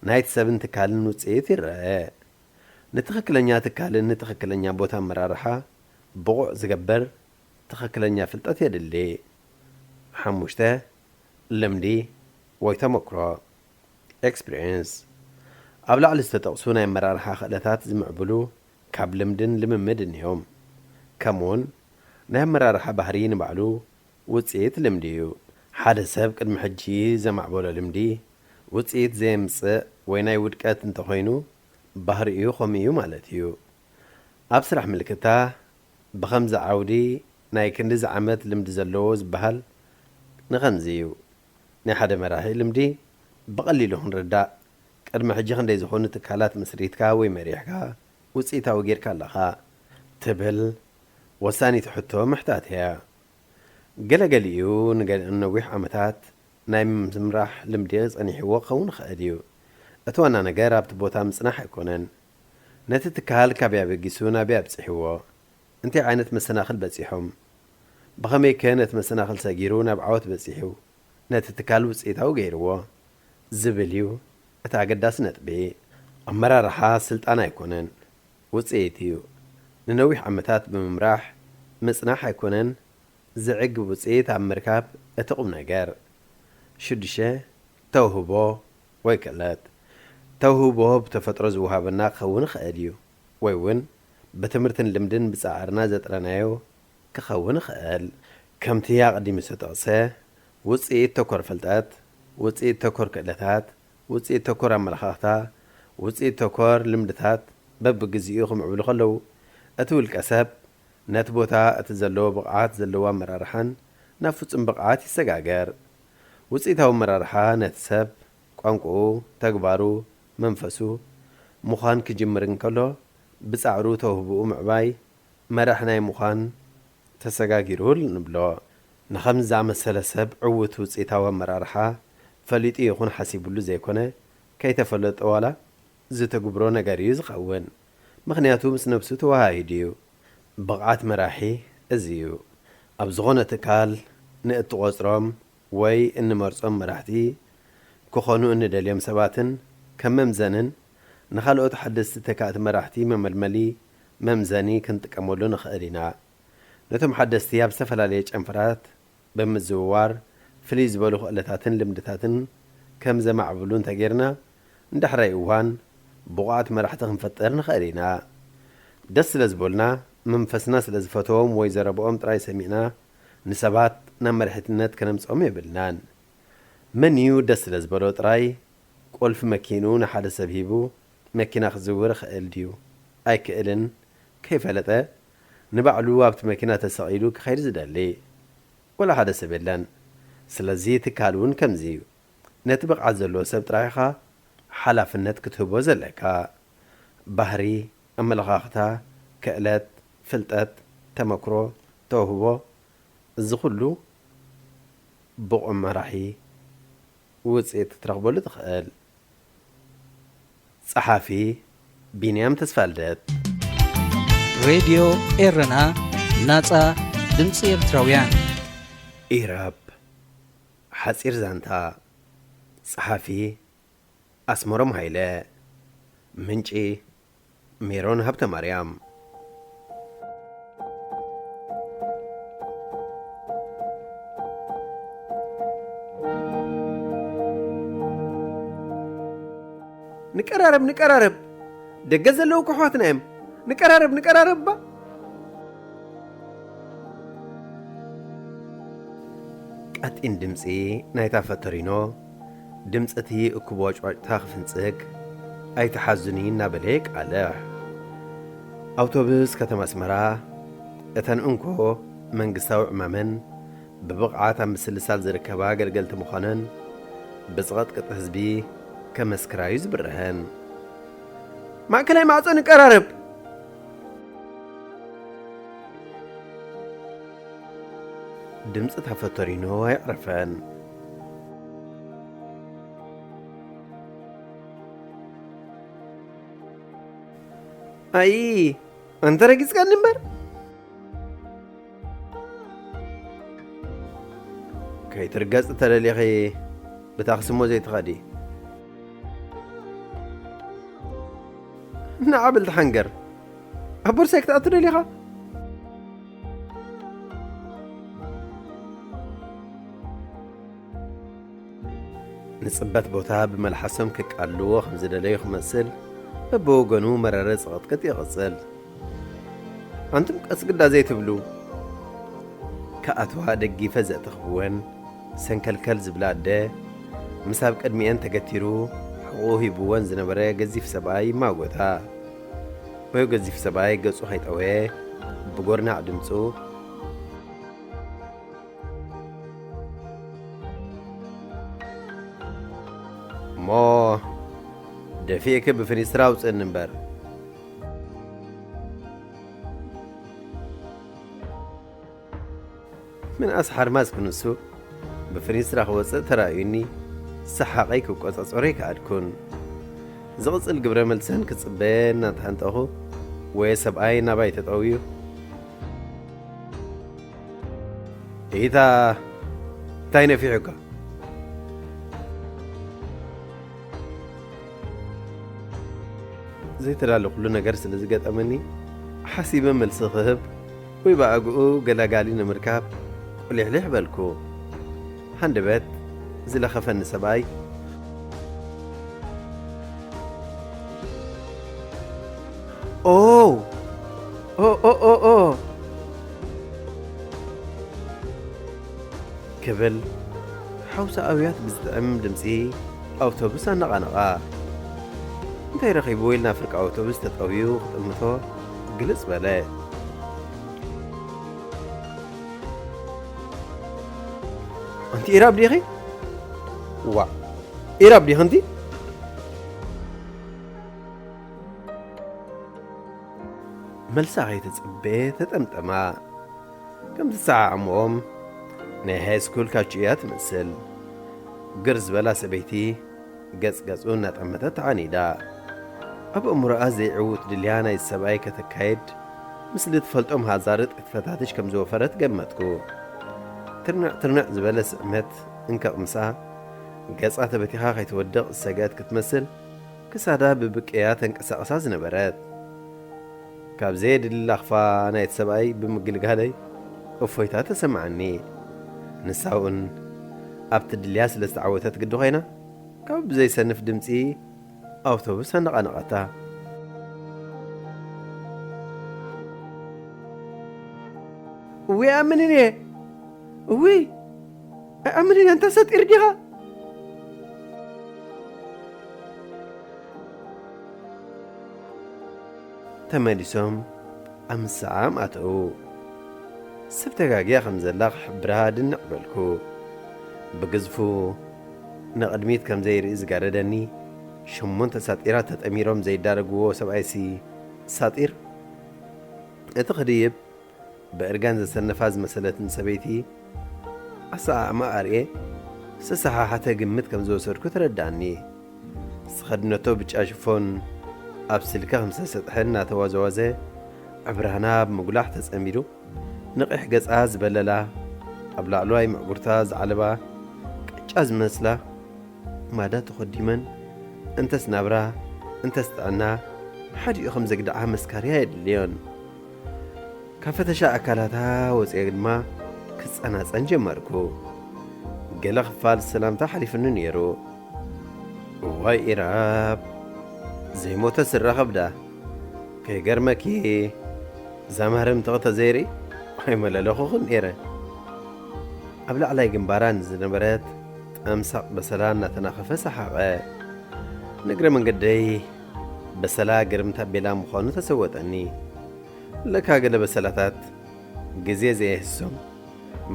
ናይቲ ሰብን ትካልን ውጽኢት ይረአ። ንትኽክለኛ ትካልን ንትኽክለኛ ቦታ ኣመራርሓ ብቑዕ ዝገብር ትኽክለኛ ፍልጠት የድሊ። ሓሙሽተ፣ ልምዲ ወይ ተመክሮ፣ ኤክስፒሪየንስ። ኣብ ላዕሊ ዝተጠቕሱ ናይ ኣመራርሓ ክእለታት ዝምዕብሉ ካብ ልምድን ልምምድን እዮም። ከምኡውን ናይ ኣመራርሓ ባህሪ ንባዕሉ ውጽኢት ልምዲ እዩ። ሓደ ሰብ ቅድሚ ሕጂ ዘማዕበሎ ልምዲ ውጽኢት ዘየምጽእ ወይ ናይ ውድቀት እንተኾይኑ፣ ባህሪኡ ከምኡ እዩ ማለት እዩ። ኣብ ስራሕ ምልክታ ብኸምዚ ዓውዲ ናይ ክንድዚ ዓመት ልምዲ ዘለዎ ዝበሃል ንኸምዚ እዩ። ናይ ሓደ መራሒ ልምዲ ብቐሊሉ ክንርዳእ፣ ቅድሚ ሕጂ ክንደይ ዝኾኑ ትካላት መስሪትካ ወይ መሪሕካ ውጽኢታዊ ጌርካ ኣለኻ? ትብል ወሳኒት ሕቶ ምሕታት እያ። ገለገሊኡ ንገ-፣ ንነዊሕ ዓመታት ናይ ምምራሕ ልምዲ ጸኒሕዎ ክኸውን ይኽእል እዩ። እቲ ዋና ነገር ኣብቲ ቦታ ምጽናሕ ኣይኮነን። ነቲ ትካል ካበይ ኣበጊሱ ናበይ ኣብጺሕዎ? እንታይ ዓይነት መሰናኽል በጺሖም? ብኸመይከ ነቲ መሰናኽል ሰጊሩ ናብ ዓወት በጺሑ? ነቲ ትካል ውጽኢታዊ ገይርዎ? ዝብል እዩ እቲ ኣገዳሲ ነጥቢ። ኣመራርሓ ስልጣን ኣይኮነን፣ ውጽኢት እዩ። ንነዊሕ ዓመታት ብምምራሕ ምጽናሕ ኣይኮነን፣ ዝዕግብ ውጽኢት ኣብ ምርካብ እቲ ቁም ነገር። ሽዱሽተ፣ ተውህቦ ወይ ክእለት። ተውህቦ ብተፈጥሮ ዝወሃበና ክኸውን ይኽእል እዩ፣ ወይ እውን ብትምህርትን ልምድን ብጻዕርና ዘጥረናዮ ክኸውን ይኽእል። ከምቲ ኣቐዲሙ ዝተጠቕሰ፣ ውጽኢት ተኮር ፍልጠት፣ ውጽኢት ተኮር ክእለታት፣ ውጽኢት ተኮር ኣመለኻኽታ፣ ውጽኢት ተኮር ልምድታት በብግዜኡ ክምዕብሉ ከለዉ፣ እቲ ውልቀ ሰብ ነቲ ቦታ እቲ ዘለዎ ብቕዓት ዘለዎ ኣመራርሓን ናብ ፍጹም ብቕዓት ይሰጋገር። ውጽኢታዊ ኣመራርሓ ነቲ ሰብ፣ ቋንቋኡ፣ ተግባሩ፣ መንፈሱ፣ ምዃን ክጅምር እንከሎ፣ ብጻዕሩ ተውህቦኡ ምዕባይ መራሕ ናይ ምዃን ተሰጋጊሩ ንብሎ። ንኸምዚ ዝኣመሰለ ሰብ ዕዉት ውጽኢታዊ ኣመራርሓ ፈሊጡ ይኹን ሓሲቡሉ ዘይኮነ፣ ከይተፈለጦ ዋላ ዝትግብሮ ነገር እዩ ዝኸውን። ምኽንያቱ ምስ ነብሱ ተወሃሂዱ እዩ። ብቕዓት መራሒ እዚ እዩ። ኣብ ዝኾነ ትካል ንእትቖጽሮም ወይ እንመርጾም መራሕቲ ክኾኑ እንደልዮም ሰባትን ከም መምዘንን ንኻልኦት ሓደስቲ ተካእቲ መራሕቲ መመልመሊ መምዘኒ ክንጥቀመሉ ንኽእል ኢና። ነቶም ሓደስቲ ኣብ ዝተፈላለየ ጨንፈራት ብምዝውዋር ፍልይ ዝበሉ ክእለታትን ልምድታትን ከም ዘማዕብሉ እንተጌርና፣ ንዳሕራይ እዋን ብቑዓት መራሕቲ ክንፈጥር ንኽእል ኢና። ደስ ስለ ዝበሉና፣ መንፈስና ስለ ዝፈተዎም ወይ ዘረብኦም ጥራይ ሰሚዕና ንሰባት ናብ መራሒትነት ከነምጽኦም የብልናን። መን እዩ ደስ ስለ ዝበሎ ጥራይ ቁልፊ መኪንኡ ንሓደ ሰብ ሂቡ መኪና ክዝውር ይኽእል ድዩ ኣይክእልን ከይፈለጠ ንባዕሉ ኣብቲ መኪና ተሰቒሉ ክኸይድ ዝደሊ? ወላ ሓደ ሰብ የለን። ስለዚ ትካል እውን ከምዚ እዩ። ነቲ ብቕዓት ዘለዎ ሰብ ጥራይ ኢኻ ሓላፍነት ክትህቦ ዘለካ። ባህሪ፣ ኣመለኻኽታ፣ ክእለት፣ ፍልጠት፣ ተመክሮ፣ ተውህቦ፣ እዚ ኩሉ ብቑም መራሒ ውጽኢት ክትረኽበሉ ትኽእል። ጸሓፊ፣ ቢንያም ተስፋልደት። ሬድዮ ኤረና፣ ናጻ ድምጺ ኤርትራውያን። ኢራብ፣ ሓጺር ዛንታ። ጸሓፊ፣ ኣስመሮም ሃይለ። ምንጪ፣ ሜሮን ሃብተማርያም። ንቀራረብ፣ ንቀራረብ። ደገ ዘለዉ እኮ ኣሕዋትና እዮም። ንቀራረብ፣ ንቀራረብ እባ። ቀጢን ድምጺ ናይታ ፈቶሪኖ፣ ድምጺ እቲ እኩብ ዋጭዋጭታ ክፍንጽግ፣ "ኣይትሓዙኒ" እናበለ የቃልሕ። ኣውቶቡስ ከተማ ኣስመራ፣ እተን እንኮ መንግስታዊ ዕማመን ብብቕዓት ኣብ ምስልሳል ዝርከባ ኣገልገልቲ ምዃነን ብዝቐጥቅጥ ህዝቢ ከመስክራ እዩ ዝብርሀን። ማእከላይ ማዕጾ ንቀራረብ። ድምጺ እታ ፈቶሪኖ ኣየዕረፈን። ኣይ፣ ኣንተ ረጊጽካኒ እምበር። ከይትርገጽ ተደሊኺ ብታክሲ እሞ ዘይትኸዲ። ንዓ በል ተሓንገር። ኣብ ቦርሳይ ክትኣቱ ደሊኻ? ንጽበት ቦታ ብመልሓሶም ከቃልልዎ ከም ዝደለዩ ክመስል፣ በብወገኑ መረረ ጽቕጥቅጥ ይቕጽል። ኣንቱም ቀስ ግዳ ዘይትብሉ። ክኣትዋ ደጊፈ ዘእተኽብወን ሰንከልከል ዝብላ ኣደ፣ ምስ ኣብ ቅድሚኤን ተገቲሩ ሕቑኡ ሂብወን ዝነበረ ገዚፍ ሰብኣይ ይማጎታ። ወዮ ገዚፍ ሰብኣይ ገጹ ከይጠወየ፣ ብጎርናዕ ድምጹ፣ እሞ ደፊእኪ ብፍኒስትራ ኣውፅእኒ እምበር። ምንኣስ ሓርማዝ ክንሱ ብፍኒስትራ ክወፅእ ተራእዩኒ፣ ሰሓቐይ ክቆፃፀሮ ኣይከኣልኩን። ዝቕፅል ግብረ መልሰን ክፅበ እናተሃንጠኹ፣ ወየ ሰብኣይ ናባይ ተጠውዩ፣ "ኢታ፣ እንታይ ነፊሑካ?" ዘይተዳለኹሉ ነገር ስለ ዝገጠመኒ፣ ሓሲበ መልሲ ክህብ ወይ ብኣግኡ ገላጋሊ ንምርካብ ቁሊሕሊሕ በልኩ። ሃንደበት ዝለኸፈኒ ሰብኣይ፣ "ኦ፣ ኦ፣ ኦ፣ ኦ፣ ኦ!" ክብል ሓውሲ ኣውያት ብዝጥዕም ድምጺ ኣውቶቡስ ኣነቓነቓ። እንታይ ረኺብዎ ኢልና ፍርቂ ኣውቶቡስ ተጠውዩ ክጥምቶ ግልጽ በለ። "ኣንቲ ኢራብ ዲኺ? ዋእ፣ ኢራብ ዲኺ ኣንቲ?" መልሳ ከይተጸበየ ተጠምጠማ። ከም ዝሰዓዓምዎም ናይ ሃይስኩል ካቹ እያ ትመስል። ግር ዝበላ ሰበይቲ ገጽ ገጹ እናጠመተት ተዓኒዳ። ኣብ ኣእምሮኣ ዘይዕዉት ድልያ ናይ ሰብኣይ ከተካይድ፣ ምስ ልትፈልጦም ሃዛርጥ ክትፈታትሽ ከም ዝወፈረት ገመትኩ። ትርንዕ ትርንዕ ዝበለ ስዕመት እንከቕምሳ፣ ገጻ ተበቲኻ ከይትወድቕ ዝሰግአት ክትመስል፣ ክሳዳ ብብቅያ ተንቀሳቕሳ ዝነበረት። ካብ ዘየድሊ ላኽፋ ናይቲ ሰብኣይ ብምግልጋለይ እፎይታ ተሰምዓኒ። ንሳ እውን ኣብቲ ድልያ ስለ ዝተዓወተት ግዲ ኮይና፣ ካብ ብዘይሰንፍ ድምጺ ኣውቶቡስ ኣነቓነቐታ። "እውይ፣ ኣይኣምንን እየ! እውይ፣ ኣይኣምንን እየ! እንተ ሰጢር ዲኻ?" ተመሊሶም ኣብ ምስዓም ኣተዉ። ሰብ ተጋግያ ከም ዘላ ክሕብራ ድንዕ በልኩ። ብግዝፉ ንቕድሚት ከም ዘይርኢ ዝጋረደኒ ሸሞንተ ሳጢራት ተጠሚሮም ዘይዳረግዎ ሰብኣይሲ ሳጢር፣ እቲ ክድይብ ብእርጋን ዘሰነፋ ዝመሰለትን ሰበይቲ ኣሰዓዕማ ኣርኤ ዝተሰሓሓተ ግምት ከም ዝወሰድኩ ተረዳእኒ። ዝተኸድነቶ ብጫ ሽፎን ኣብ ስልካ ከም ዝተሰጥሐ እናተዋዘዋዘ ዕብራና ብምጉላሕ ተጸሚዱ ንቒሕ ገጻ ዝበለላ ኣብ ላዕለዋይ ምዕጉርታ ዝዓለባ ቅጫ ዝመስላ ማዳ ተኾዲመን እንተስ ናብራ እንተስ ጥዕና ሓዲኡ ከም ዘግድዓ መስካርያ የድልዮን። ካብ ፈተሻ ኣካላታ ወፂአ ድማ ክፀናፀን ጀመርኩ። ገለ ክፋል ሰላምታ ሓሊፍኒ ነይሩ። እዋይ ኢራብ ዘይሞተ ስራ ከብዳ። ከይገርመኪ እዛ ማህረምቲ ተዘይርኢ ኣይመለለኹኽን ነይረ። ኣብ ላዕላይ ግንባራ ንዝነበረት ጠምሳቕ በሰላ እናተናኸፈ ሰሓቐ። ንእግረ መንገደይ በሰላ ግርም ታቤላ ምዃኑ ተሰወጠኒ። ለካ ገለ በሰላታት ግዜ ዘየህሶም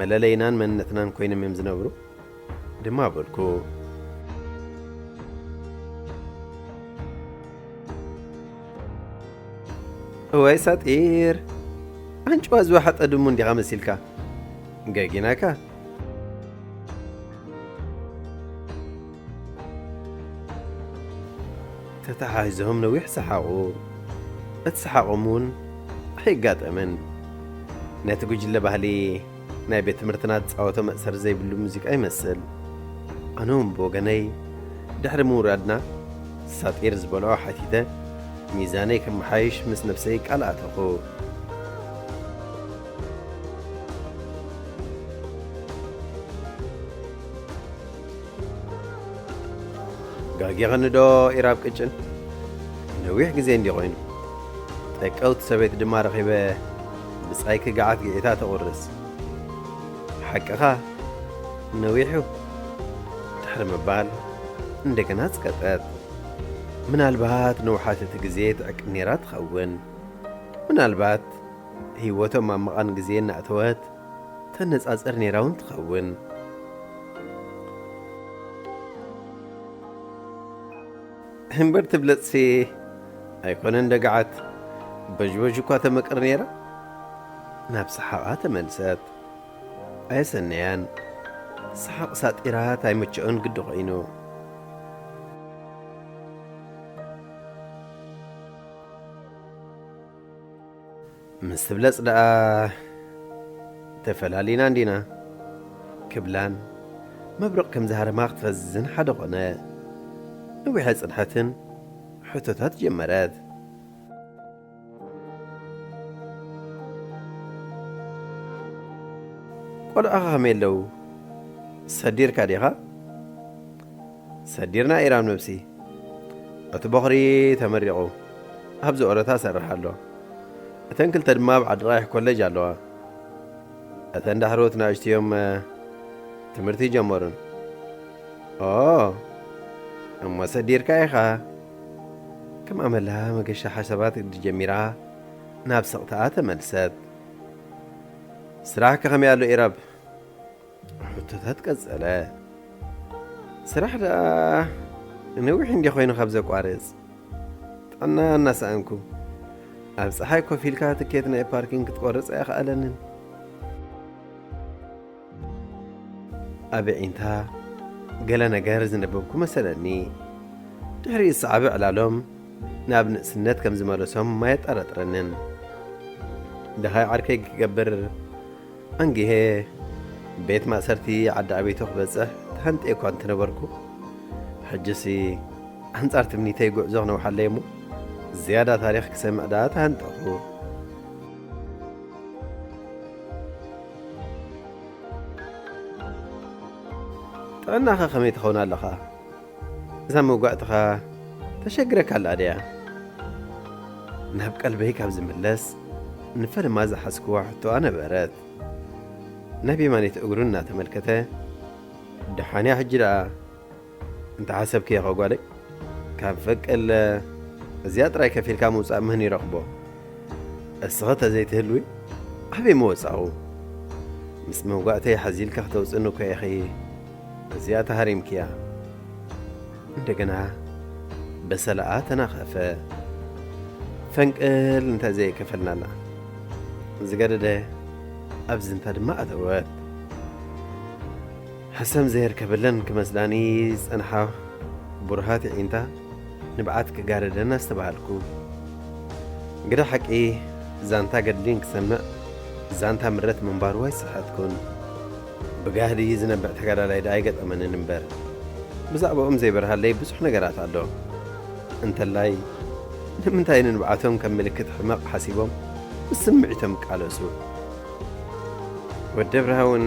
መለለይናን መንነትናን ኮይኖም እዮም ዝነብሩ ድማ በልኩ። እዋይ ሳጢር፣ ኣንጭዋ ዝወሓጠ ድሙ እንዲኻ መሲልካ። ገጊናካ። ተተሓሒዞም ነዊሕ ሰሓቑ። እቲ ሰሓቖም እውን ኣይጋጠምን። ነቲ ጉጅለ ባህሊ ናይ ቤት ትምህርትና ዝጻወቶ መእሰሪ ዘይብሉ ሙዚቃ ይመስል። ኣነ እውን ብወገነይ ድሕሪ ምውራድና ሳጢር ዝበልዖ ሓቲተ ሚዛነይ ከመሓይሽ ምስ ነብሰይ ቃል ኣተኹ። ጋጊኽኒ ዶ ኢራብ ቅጭን? ነዊሕ ግዜ እንዲ ኮይኑ። ጠቀውቲ ሰበይቲ ድማ ረኺበ ብጻይኪ ገዓት ግዒታ ተቑርስ። ሓቅኻ ነዊሑ ድሕሪ ምባል እንደገና ጽቀጠት። ምናልባት ንውሓት እቲ ግዜ ትዕቅብ ነይራ ትኸውን። ምናልባት ህይወቶም ኣብ መቓን ግዜ እናእተወት ተነጻጽር ነይራ እውን ትኸውን። እምበር ትብለጽሲ ኣይኮነን ደጋዓት በዥበዥ እኳ ተመቅር ነይራ። ናብ ሰሓቓ ተመልሰት። ኣየሰነያን። ሰሓቕ ሳጢራት ኣይምችኦን ግዲ ኮይኑ። ምስ ትብለጽ ደኣ ተፈላሊና እንዲና ክብላን መብረቕ ከም ዝሃረማ ክትፈዝን ሓደ ኾነ። ነዊሕ ኣይጸንሐትን ሕቶታት ጀመረት። ቆልዑኻ ከመይ ኣለዉ? ሰዲርካ ዲኻ? ሰዲርና ኢራም ነብሲ። እቲ ቦኽሪ ተመሪቑ ኣብዚ ኦረታ ሰርሕ ኣሎ። እተን ክልተ ድማ ኣብ ዓዲ ቐይሕ ኮሌጅ ኣለዋ። እተን ዳሕሮት ንኣሽቱ እዮም ትምህርቲ ይጀመሩን። ኦ እሞ ሰዲርካ ኢኻ። ከም ኣመላ መገሻ ሓሳባት ጀሚራ ናብ ስቕታኣ ተመልሰት። ስራሕከ ከመይ ኣሎ ኢራብ? ሕቶታት ቀጸለ። ስራሕ ደኣ ነዊሕ እንዲ ኮይኑ ካብ ዘቋርጽ ጥዕና እናሰኣንኩ ኣብ ጸሓይ ኮፍ ኢልካ ትኬት ናይ ፓርኪንግ ክትቆርጽ ኣይኸኣለንን። ኣብ ኣዒንታ ገለ ነገር ዝነበብኩ መሰለኒ። ድሕሪኡ ዝሰዓበ ዕላሎም ናብ ንእስነት ከም ዝመለሶም ኣየጠራጥረንን። ደሃይ ዓርከይ ክገብር ኣንጊሄ ቤት ማእሰርቲ ዓዲ ኣቤቶ ክበጽሕ ተሃንጠ እኳ እንተነበርኩ፣ ሕጅሲ ኣንጻር ትምኒተይ ጉዕዞ ክነውሓለይ እሞ ዝያዳ ታሪኽ ክሰምዕ ደኣ ተሃንጠኹ። ጥዕናኸ ከመይ ትኸውን ኣለኻ? እዛ መጓዕትኻ ተሸግረካ ኣላ ድያ? ናብ ቀልበይ ካብ ዝምለስ ንፈልማ ዝሓዝክዋ ሕቶኣ ነበረት። ናብ የማነይቲ እግሩ እናተመልከተ፣ ደሓንያ ሕጂ ደኣ እንተሓሰብክዮ ጓለይ፣ ካብ ፈቀለ እዚኣ ጥራይ ከፊልካ ምውጻእ መን ይረኽቦ? እስኺ ተዘይትህልዊ ኣበይ ምወጻኹ? ምስ መውጋእተይ ሓዚልካ ክተውፅእኒ እኮ ኢኺ እዚኣ ተሃሪምክያ። እንደገና በሰላኣ ተናኸፈ። ፈንቅል እንተ ዘየከፈልናላ ዝገደደ ኣብ ዝንታ ድማ ኣተወት። ሕሰም ዘየርከበለን ክመስላኒ ዝጸንሓ ብሩሃት ይዒንታ ንብዓት ክጋረደን ኣስተባሃልኩ። ግደ ሓቂ ዛንታ ገድሊን ክሰምዕ ዛንታ ምረት ምንባሩ ኣይሰሓትኩን። ብጋህዲ ዝነብዕ ተጋዳላይ ደኣ ኣይገጠመንን እምበር፣ ብዛዕባኦም ዘይበርሃለይ ብዙሕ ነገራት ኣሎ። እንተላይ ንምንታይ ንንብዓቶም ከም ምልክት ሕመቕ ሓሲቦም ብስምዒቶም ይቃለሱ? ወዲ ኣብርሃ እውን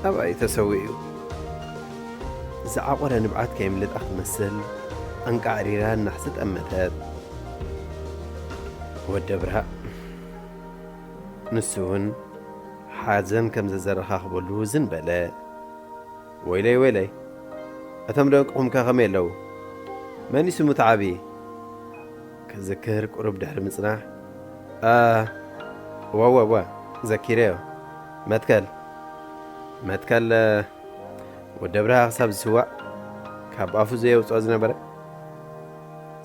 ኣብኣ እዩ ተሰዊኡ። ዝዓቖረ ንብዓት ከየምልጣ ክትመስል ኣንቃዕሪራ ናሕሲ ጠመተት። ወዲ ኣብርሃ ንሱ እውን ሓዘን ከም ዘዘረኻኽበሉ ዝን በለ። ወይለይ ወይለይ፣ እቶም ደቅኹም ከ ከመይ ኣለዉ? መን እዩ ስሙ እቲ ዓብዪ? ክዝክር ቁሩብ ድሕሪ ምጽናሕ፣ ኣ፣ እወ እወ እወ፣ ዘኪረዮ። መትከል፣ መትከል፣ ወዲ ኣብርሃ ክሳብ ዝስዋእ ካብ ኣፉ ዘየውጽኦ ዝነበረ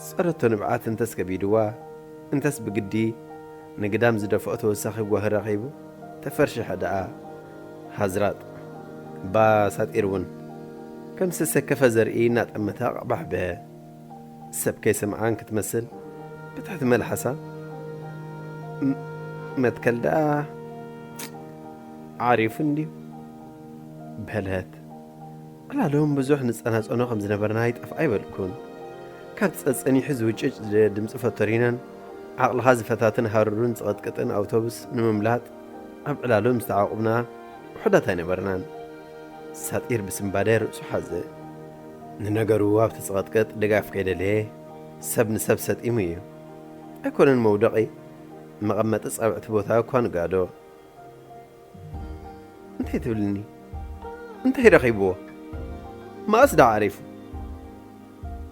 ጸረቶ ንብዓት እንተስ ከቢድዋ እንተስ ብግዲ ንግዳም ዝደፍኦ ተወሳኺ ጓሂ ረኺቡ ተፈርሸሐ ደኣ። ሃዝራጥ እባ ሳጢር እውን ከም ዝተሰከፈ ዘርኢ እናጠመተ ኣቕባሕበ። ሰብ ከይሰምዓን ክትመስል ብትሕቲ መልሓሳ፣ "ም-፣ መትከል ደኣ ዓሪፉ እንድዩ?" በለት። ዕላሎም ብዙሕ ንጸናጸኖ ከም ዝነበርና ኣይጠፍኣ ኣይበልኩን። ካብ ጸጸኒሑ ዝውጭጭ ድምጺ ፈቶሪናን ዓቕልኻ ዝፈታትን ሃሩርን ዝቐጥቅጥን ኣውቶቡስ ንምምላጥ ኣብ ዕላሎም ዝተዓቑብና ውሑዳት ኣይነበርናን። ሳጢር ብስንባደ ርእሱ ሓዘ። ንነገሩ ኣብቲ ዝቐጥቅጥ ድጋፍ ከይደለየ ሰብ ንሰብ ሰጢሙ እዩ። ኣይኮነን መውደቒ፣ መቐመጢ ጸብዕቲ ቦታ እኳ ንጋዶ። እንታይ ትብልኒ? እንታይ ረኺብዎ? መኣስ ደኣ ዓሪፉ?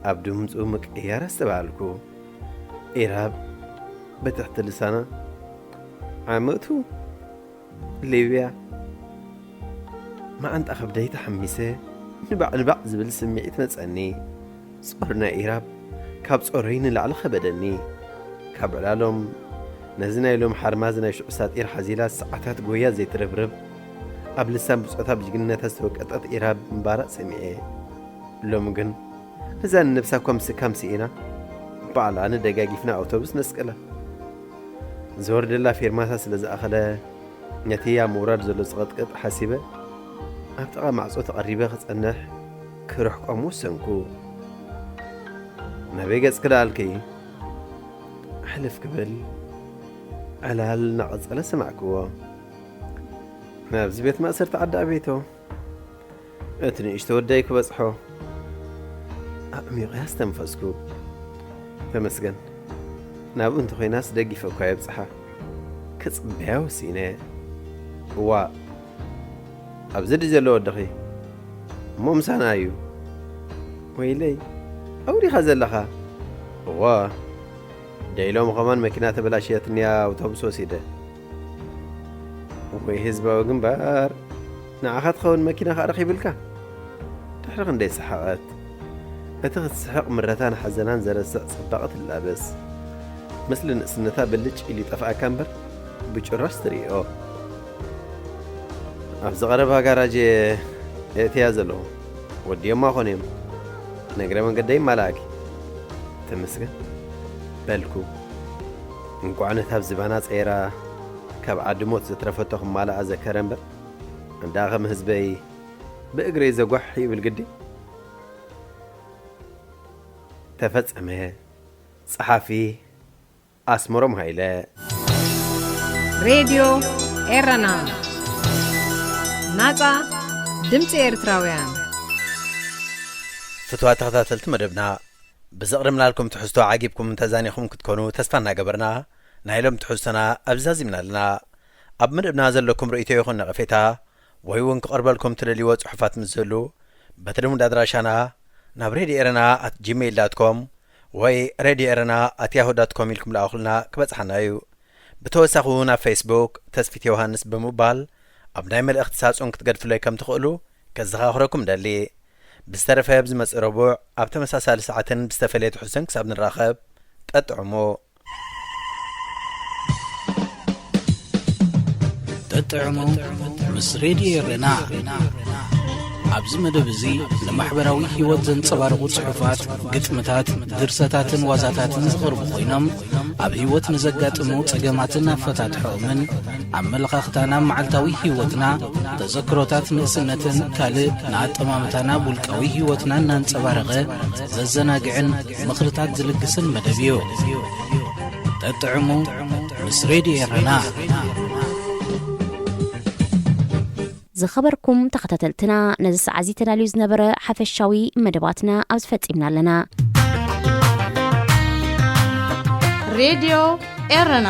ኣብ ድምፁ ምቅያር ኣስተባሃልኩ። ኢራብ ብትሕቲ ልሳና፣ ዓመቱ ሊብያ። መዓንጣ ከብደይ ተሓሚሰ ንባዕ ንባዕ ዝብል ስምዒት መጸኒ። ጾር ናይ ኢራብ ካብ ጾረይ ንላዕሊ ከበደኒ። ካብ ዕላሎም ነዚ ናይ ሎም ሓርማዝ ናይ ሽዑ ሳጢር ሓዚላ ሰዓታት ጎያ ዘይትርብርብ፣ ኣብ ልሳን ብጾታ ብጅግንነታ ዝተወቀጠት ኢራብ ምባራቕ ሰሚዐ። ሎሚ ግን ነዛ ንነብሳ እኳ ምስካም ስኢና፣ ባዕላ ንደጋጊፍና ኣውቶቡስ ነስቀላ። ዝወርደላ ፌርማታ ስለ ዝኣኸለ፣ ነቲ ኣብ ምውራድ ዘሎ ዝቐጥቅጥ ሓሲበ፣ ኣብ ጥቓ ማዕጾ ተቐሪበ ክጸንሕ ክርሕቆም ወሰንኩ። ናበይ ገጽኪ ደኣልኪ? ሕልፍ ክብል ዕላል እናቐጸለ ሰማዕክዎ። ናብዚ ቤት ማእሰርቲ ዓዲ ኣቤቶ። እቲ ንእሽቶ ወደይ ክበጽሖ። ኣዕሚቑ ኣስተንፈስኩ። ተመስገን። ናብኡ እንተኾይናስ ደጊፈ እኳ የብጽሓ። ክጽበያ ወሲነ። እዋእ፣ ኣብዚ ድዩ ዘሎ ወድኺ? እሞ ምሳና እዩ። ወይለይ፣ ኣብኡ ዲኻ ዘለኻ? እወ፣ ደይሎም ከማን መኪና ተበላሽያትንያ ኣውቶቡስ ወሲደ። ወይ ህዝባዊ ግንባር፣ ንዓኻ ትኸውን መኪና ከኣ ረኺብልካ። ድሕሪ ክንደይ ሰሓቐት። እቲ ክትስሕቕ ምረታን ሓዘናን ዘረስዕ ጽባቐ ትላበስ። ምስሊ ንእስነታ ብልጭ ኢሉ ይጠፍኣካ እምበር፣ ብጭራሽ ትርእዮ። ኣብዚ ቀረባ ጋራጅ እየ እትያ ዘለኹ። ወዲኦማ ኾን እዮም። ንእግረ መንገደይ ይማላእኪ። ተመስገን በልኩ። እንቋዕ ነታ ኣብ ዝባና ጸይራ ካብ ዓዲ ሞት ዘትረፈቶ ክማልኣ ዘከረ እምበር፣ እንዳ ከም ህዝበይ ብእግረይ ዘጓሕ ይብል ግዲ። ተፈጸመ። ጸሓፊ ኣስመሮም ሃይለ። ሬድዮ ኤረና፣ ናጻ ድምጺ ኤርትራውያን። ፍትዋት ተኸታተልቲ መደብና፣ ብዘቕረብናልኩም ትሕዝቶ ዓጊብኩም ተዛኒኹም ክትኮኑ ተስፋ እናገበርና፣ ናይ ሎም ትሕዝቶና ኣብዚ ዛዚምና ኣለና። ኣብ መደብና ዘለኩም ርእይቶ ይኹን ነቐፌታ፣ ወይ እውን ክቐርበልኩም ትደልይዎ ጽሑፋት ምስ ዝህሉ፣ በቲ ልሙድ ኣድራሻና ናብ ሬድዮ ኤረና ኣት ጂሜይል ዳት ኮም ወይ ሬድዮ ኤረና ኣት ያሁ ዳት ኮም ኢልኩም ለኣኹልና ክበጽሓና እዩ። ብተወሳኺ እውን ኣብ ፌስቡክ ተስፊት ዮሃንስ ብምባል ኣብ ናይ መልእኽቲ ሳጹን ክትገድፍለይ ከም ትኽእሉ ከዘኻኽረኩም ደሊ። ብዝተረፈ ኣብዚ መጽእ ረቡዕ ኣብ ተመሳሳሊ ሰዓትን ብዝተፈለየ ትሕዝቶን ክሳብ ንራኸብ፣ ጠጥዕሙ። ጠጥዕሙ ምስ ሬድዮ ኤረና። ኣብዚ መደብ እዚ ንማሕበራዊ ህይወት ዘንጸባርቑ ጽሑፋት፣ ግጥምታት፣ ድርሰታትን ዋዛታትን ዝቐርቡ ኮይኖም፣ ኣብ ህይወት ንዘጋጥሙ ጸገማትን ኣፈታትሖኦምን፣ ኣመለኻኽታና ኣብ መዓልታዊ ህይወትና፣ ተዘክሮታት ንእስነትን ካልእ ንኣጠማምታና ኣብ ውልቃዊ ህይወትና እናንጸባረቐ ዘዘናግዕን ምኽርታት ዝልግስን መደብ እዩ። ጠጥዕሙ ምስ ሬድዮ ኤረና። ዝኸበርኩም ተኸታተልትና፣ ነዚ ሰዓት እዚ ተዳልዩ ዝነበረ ሓፈሻዊ መደባትና ኣብዚ ፈጺምና ኣለና። ሬድዮ ኤረና።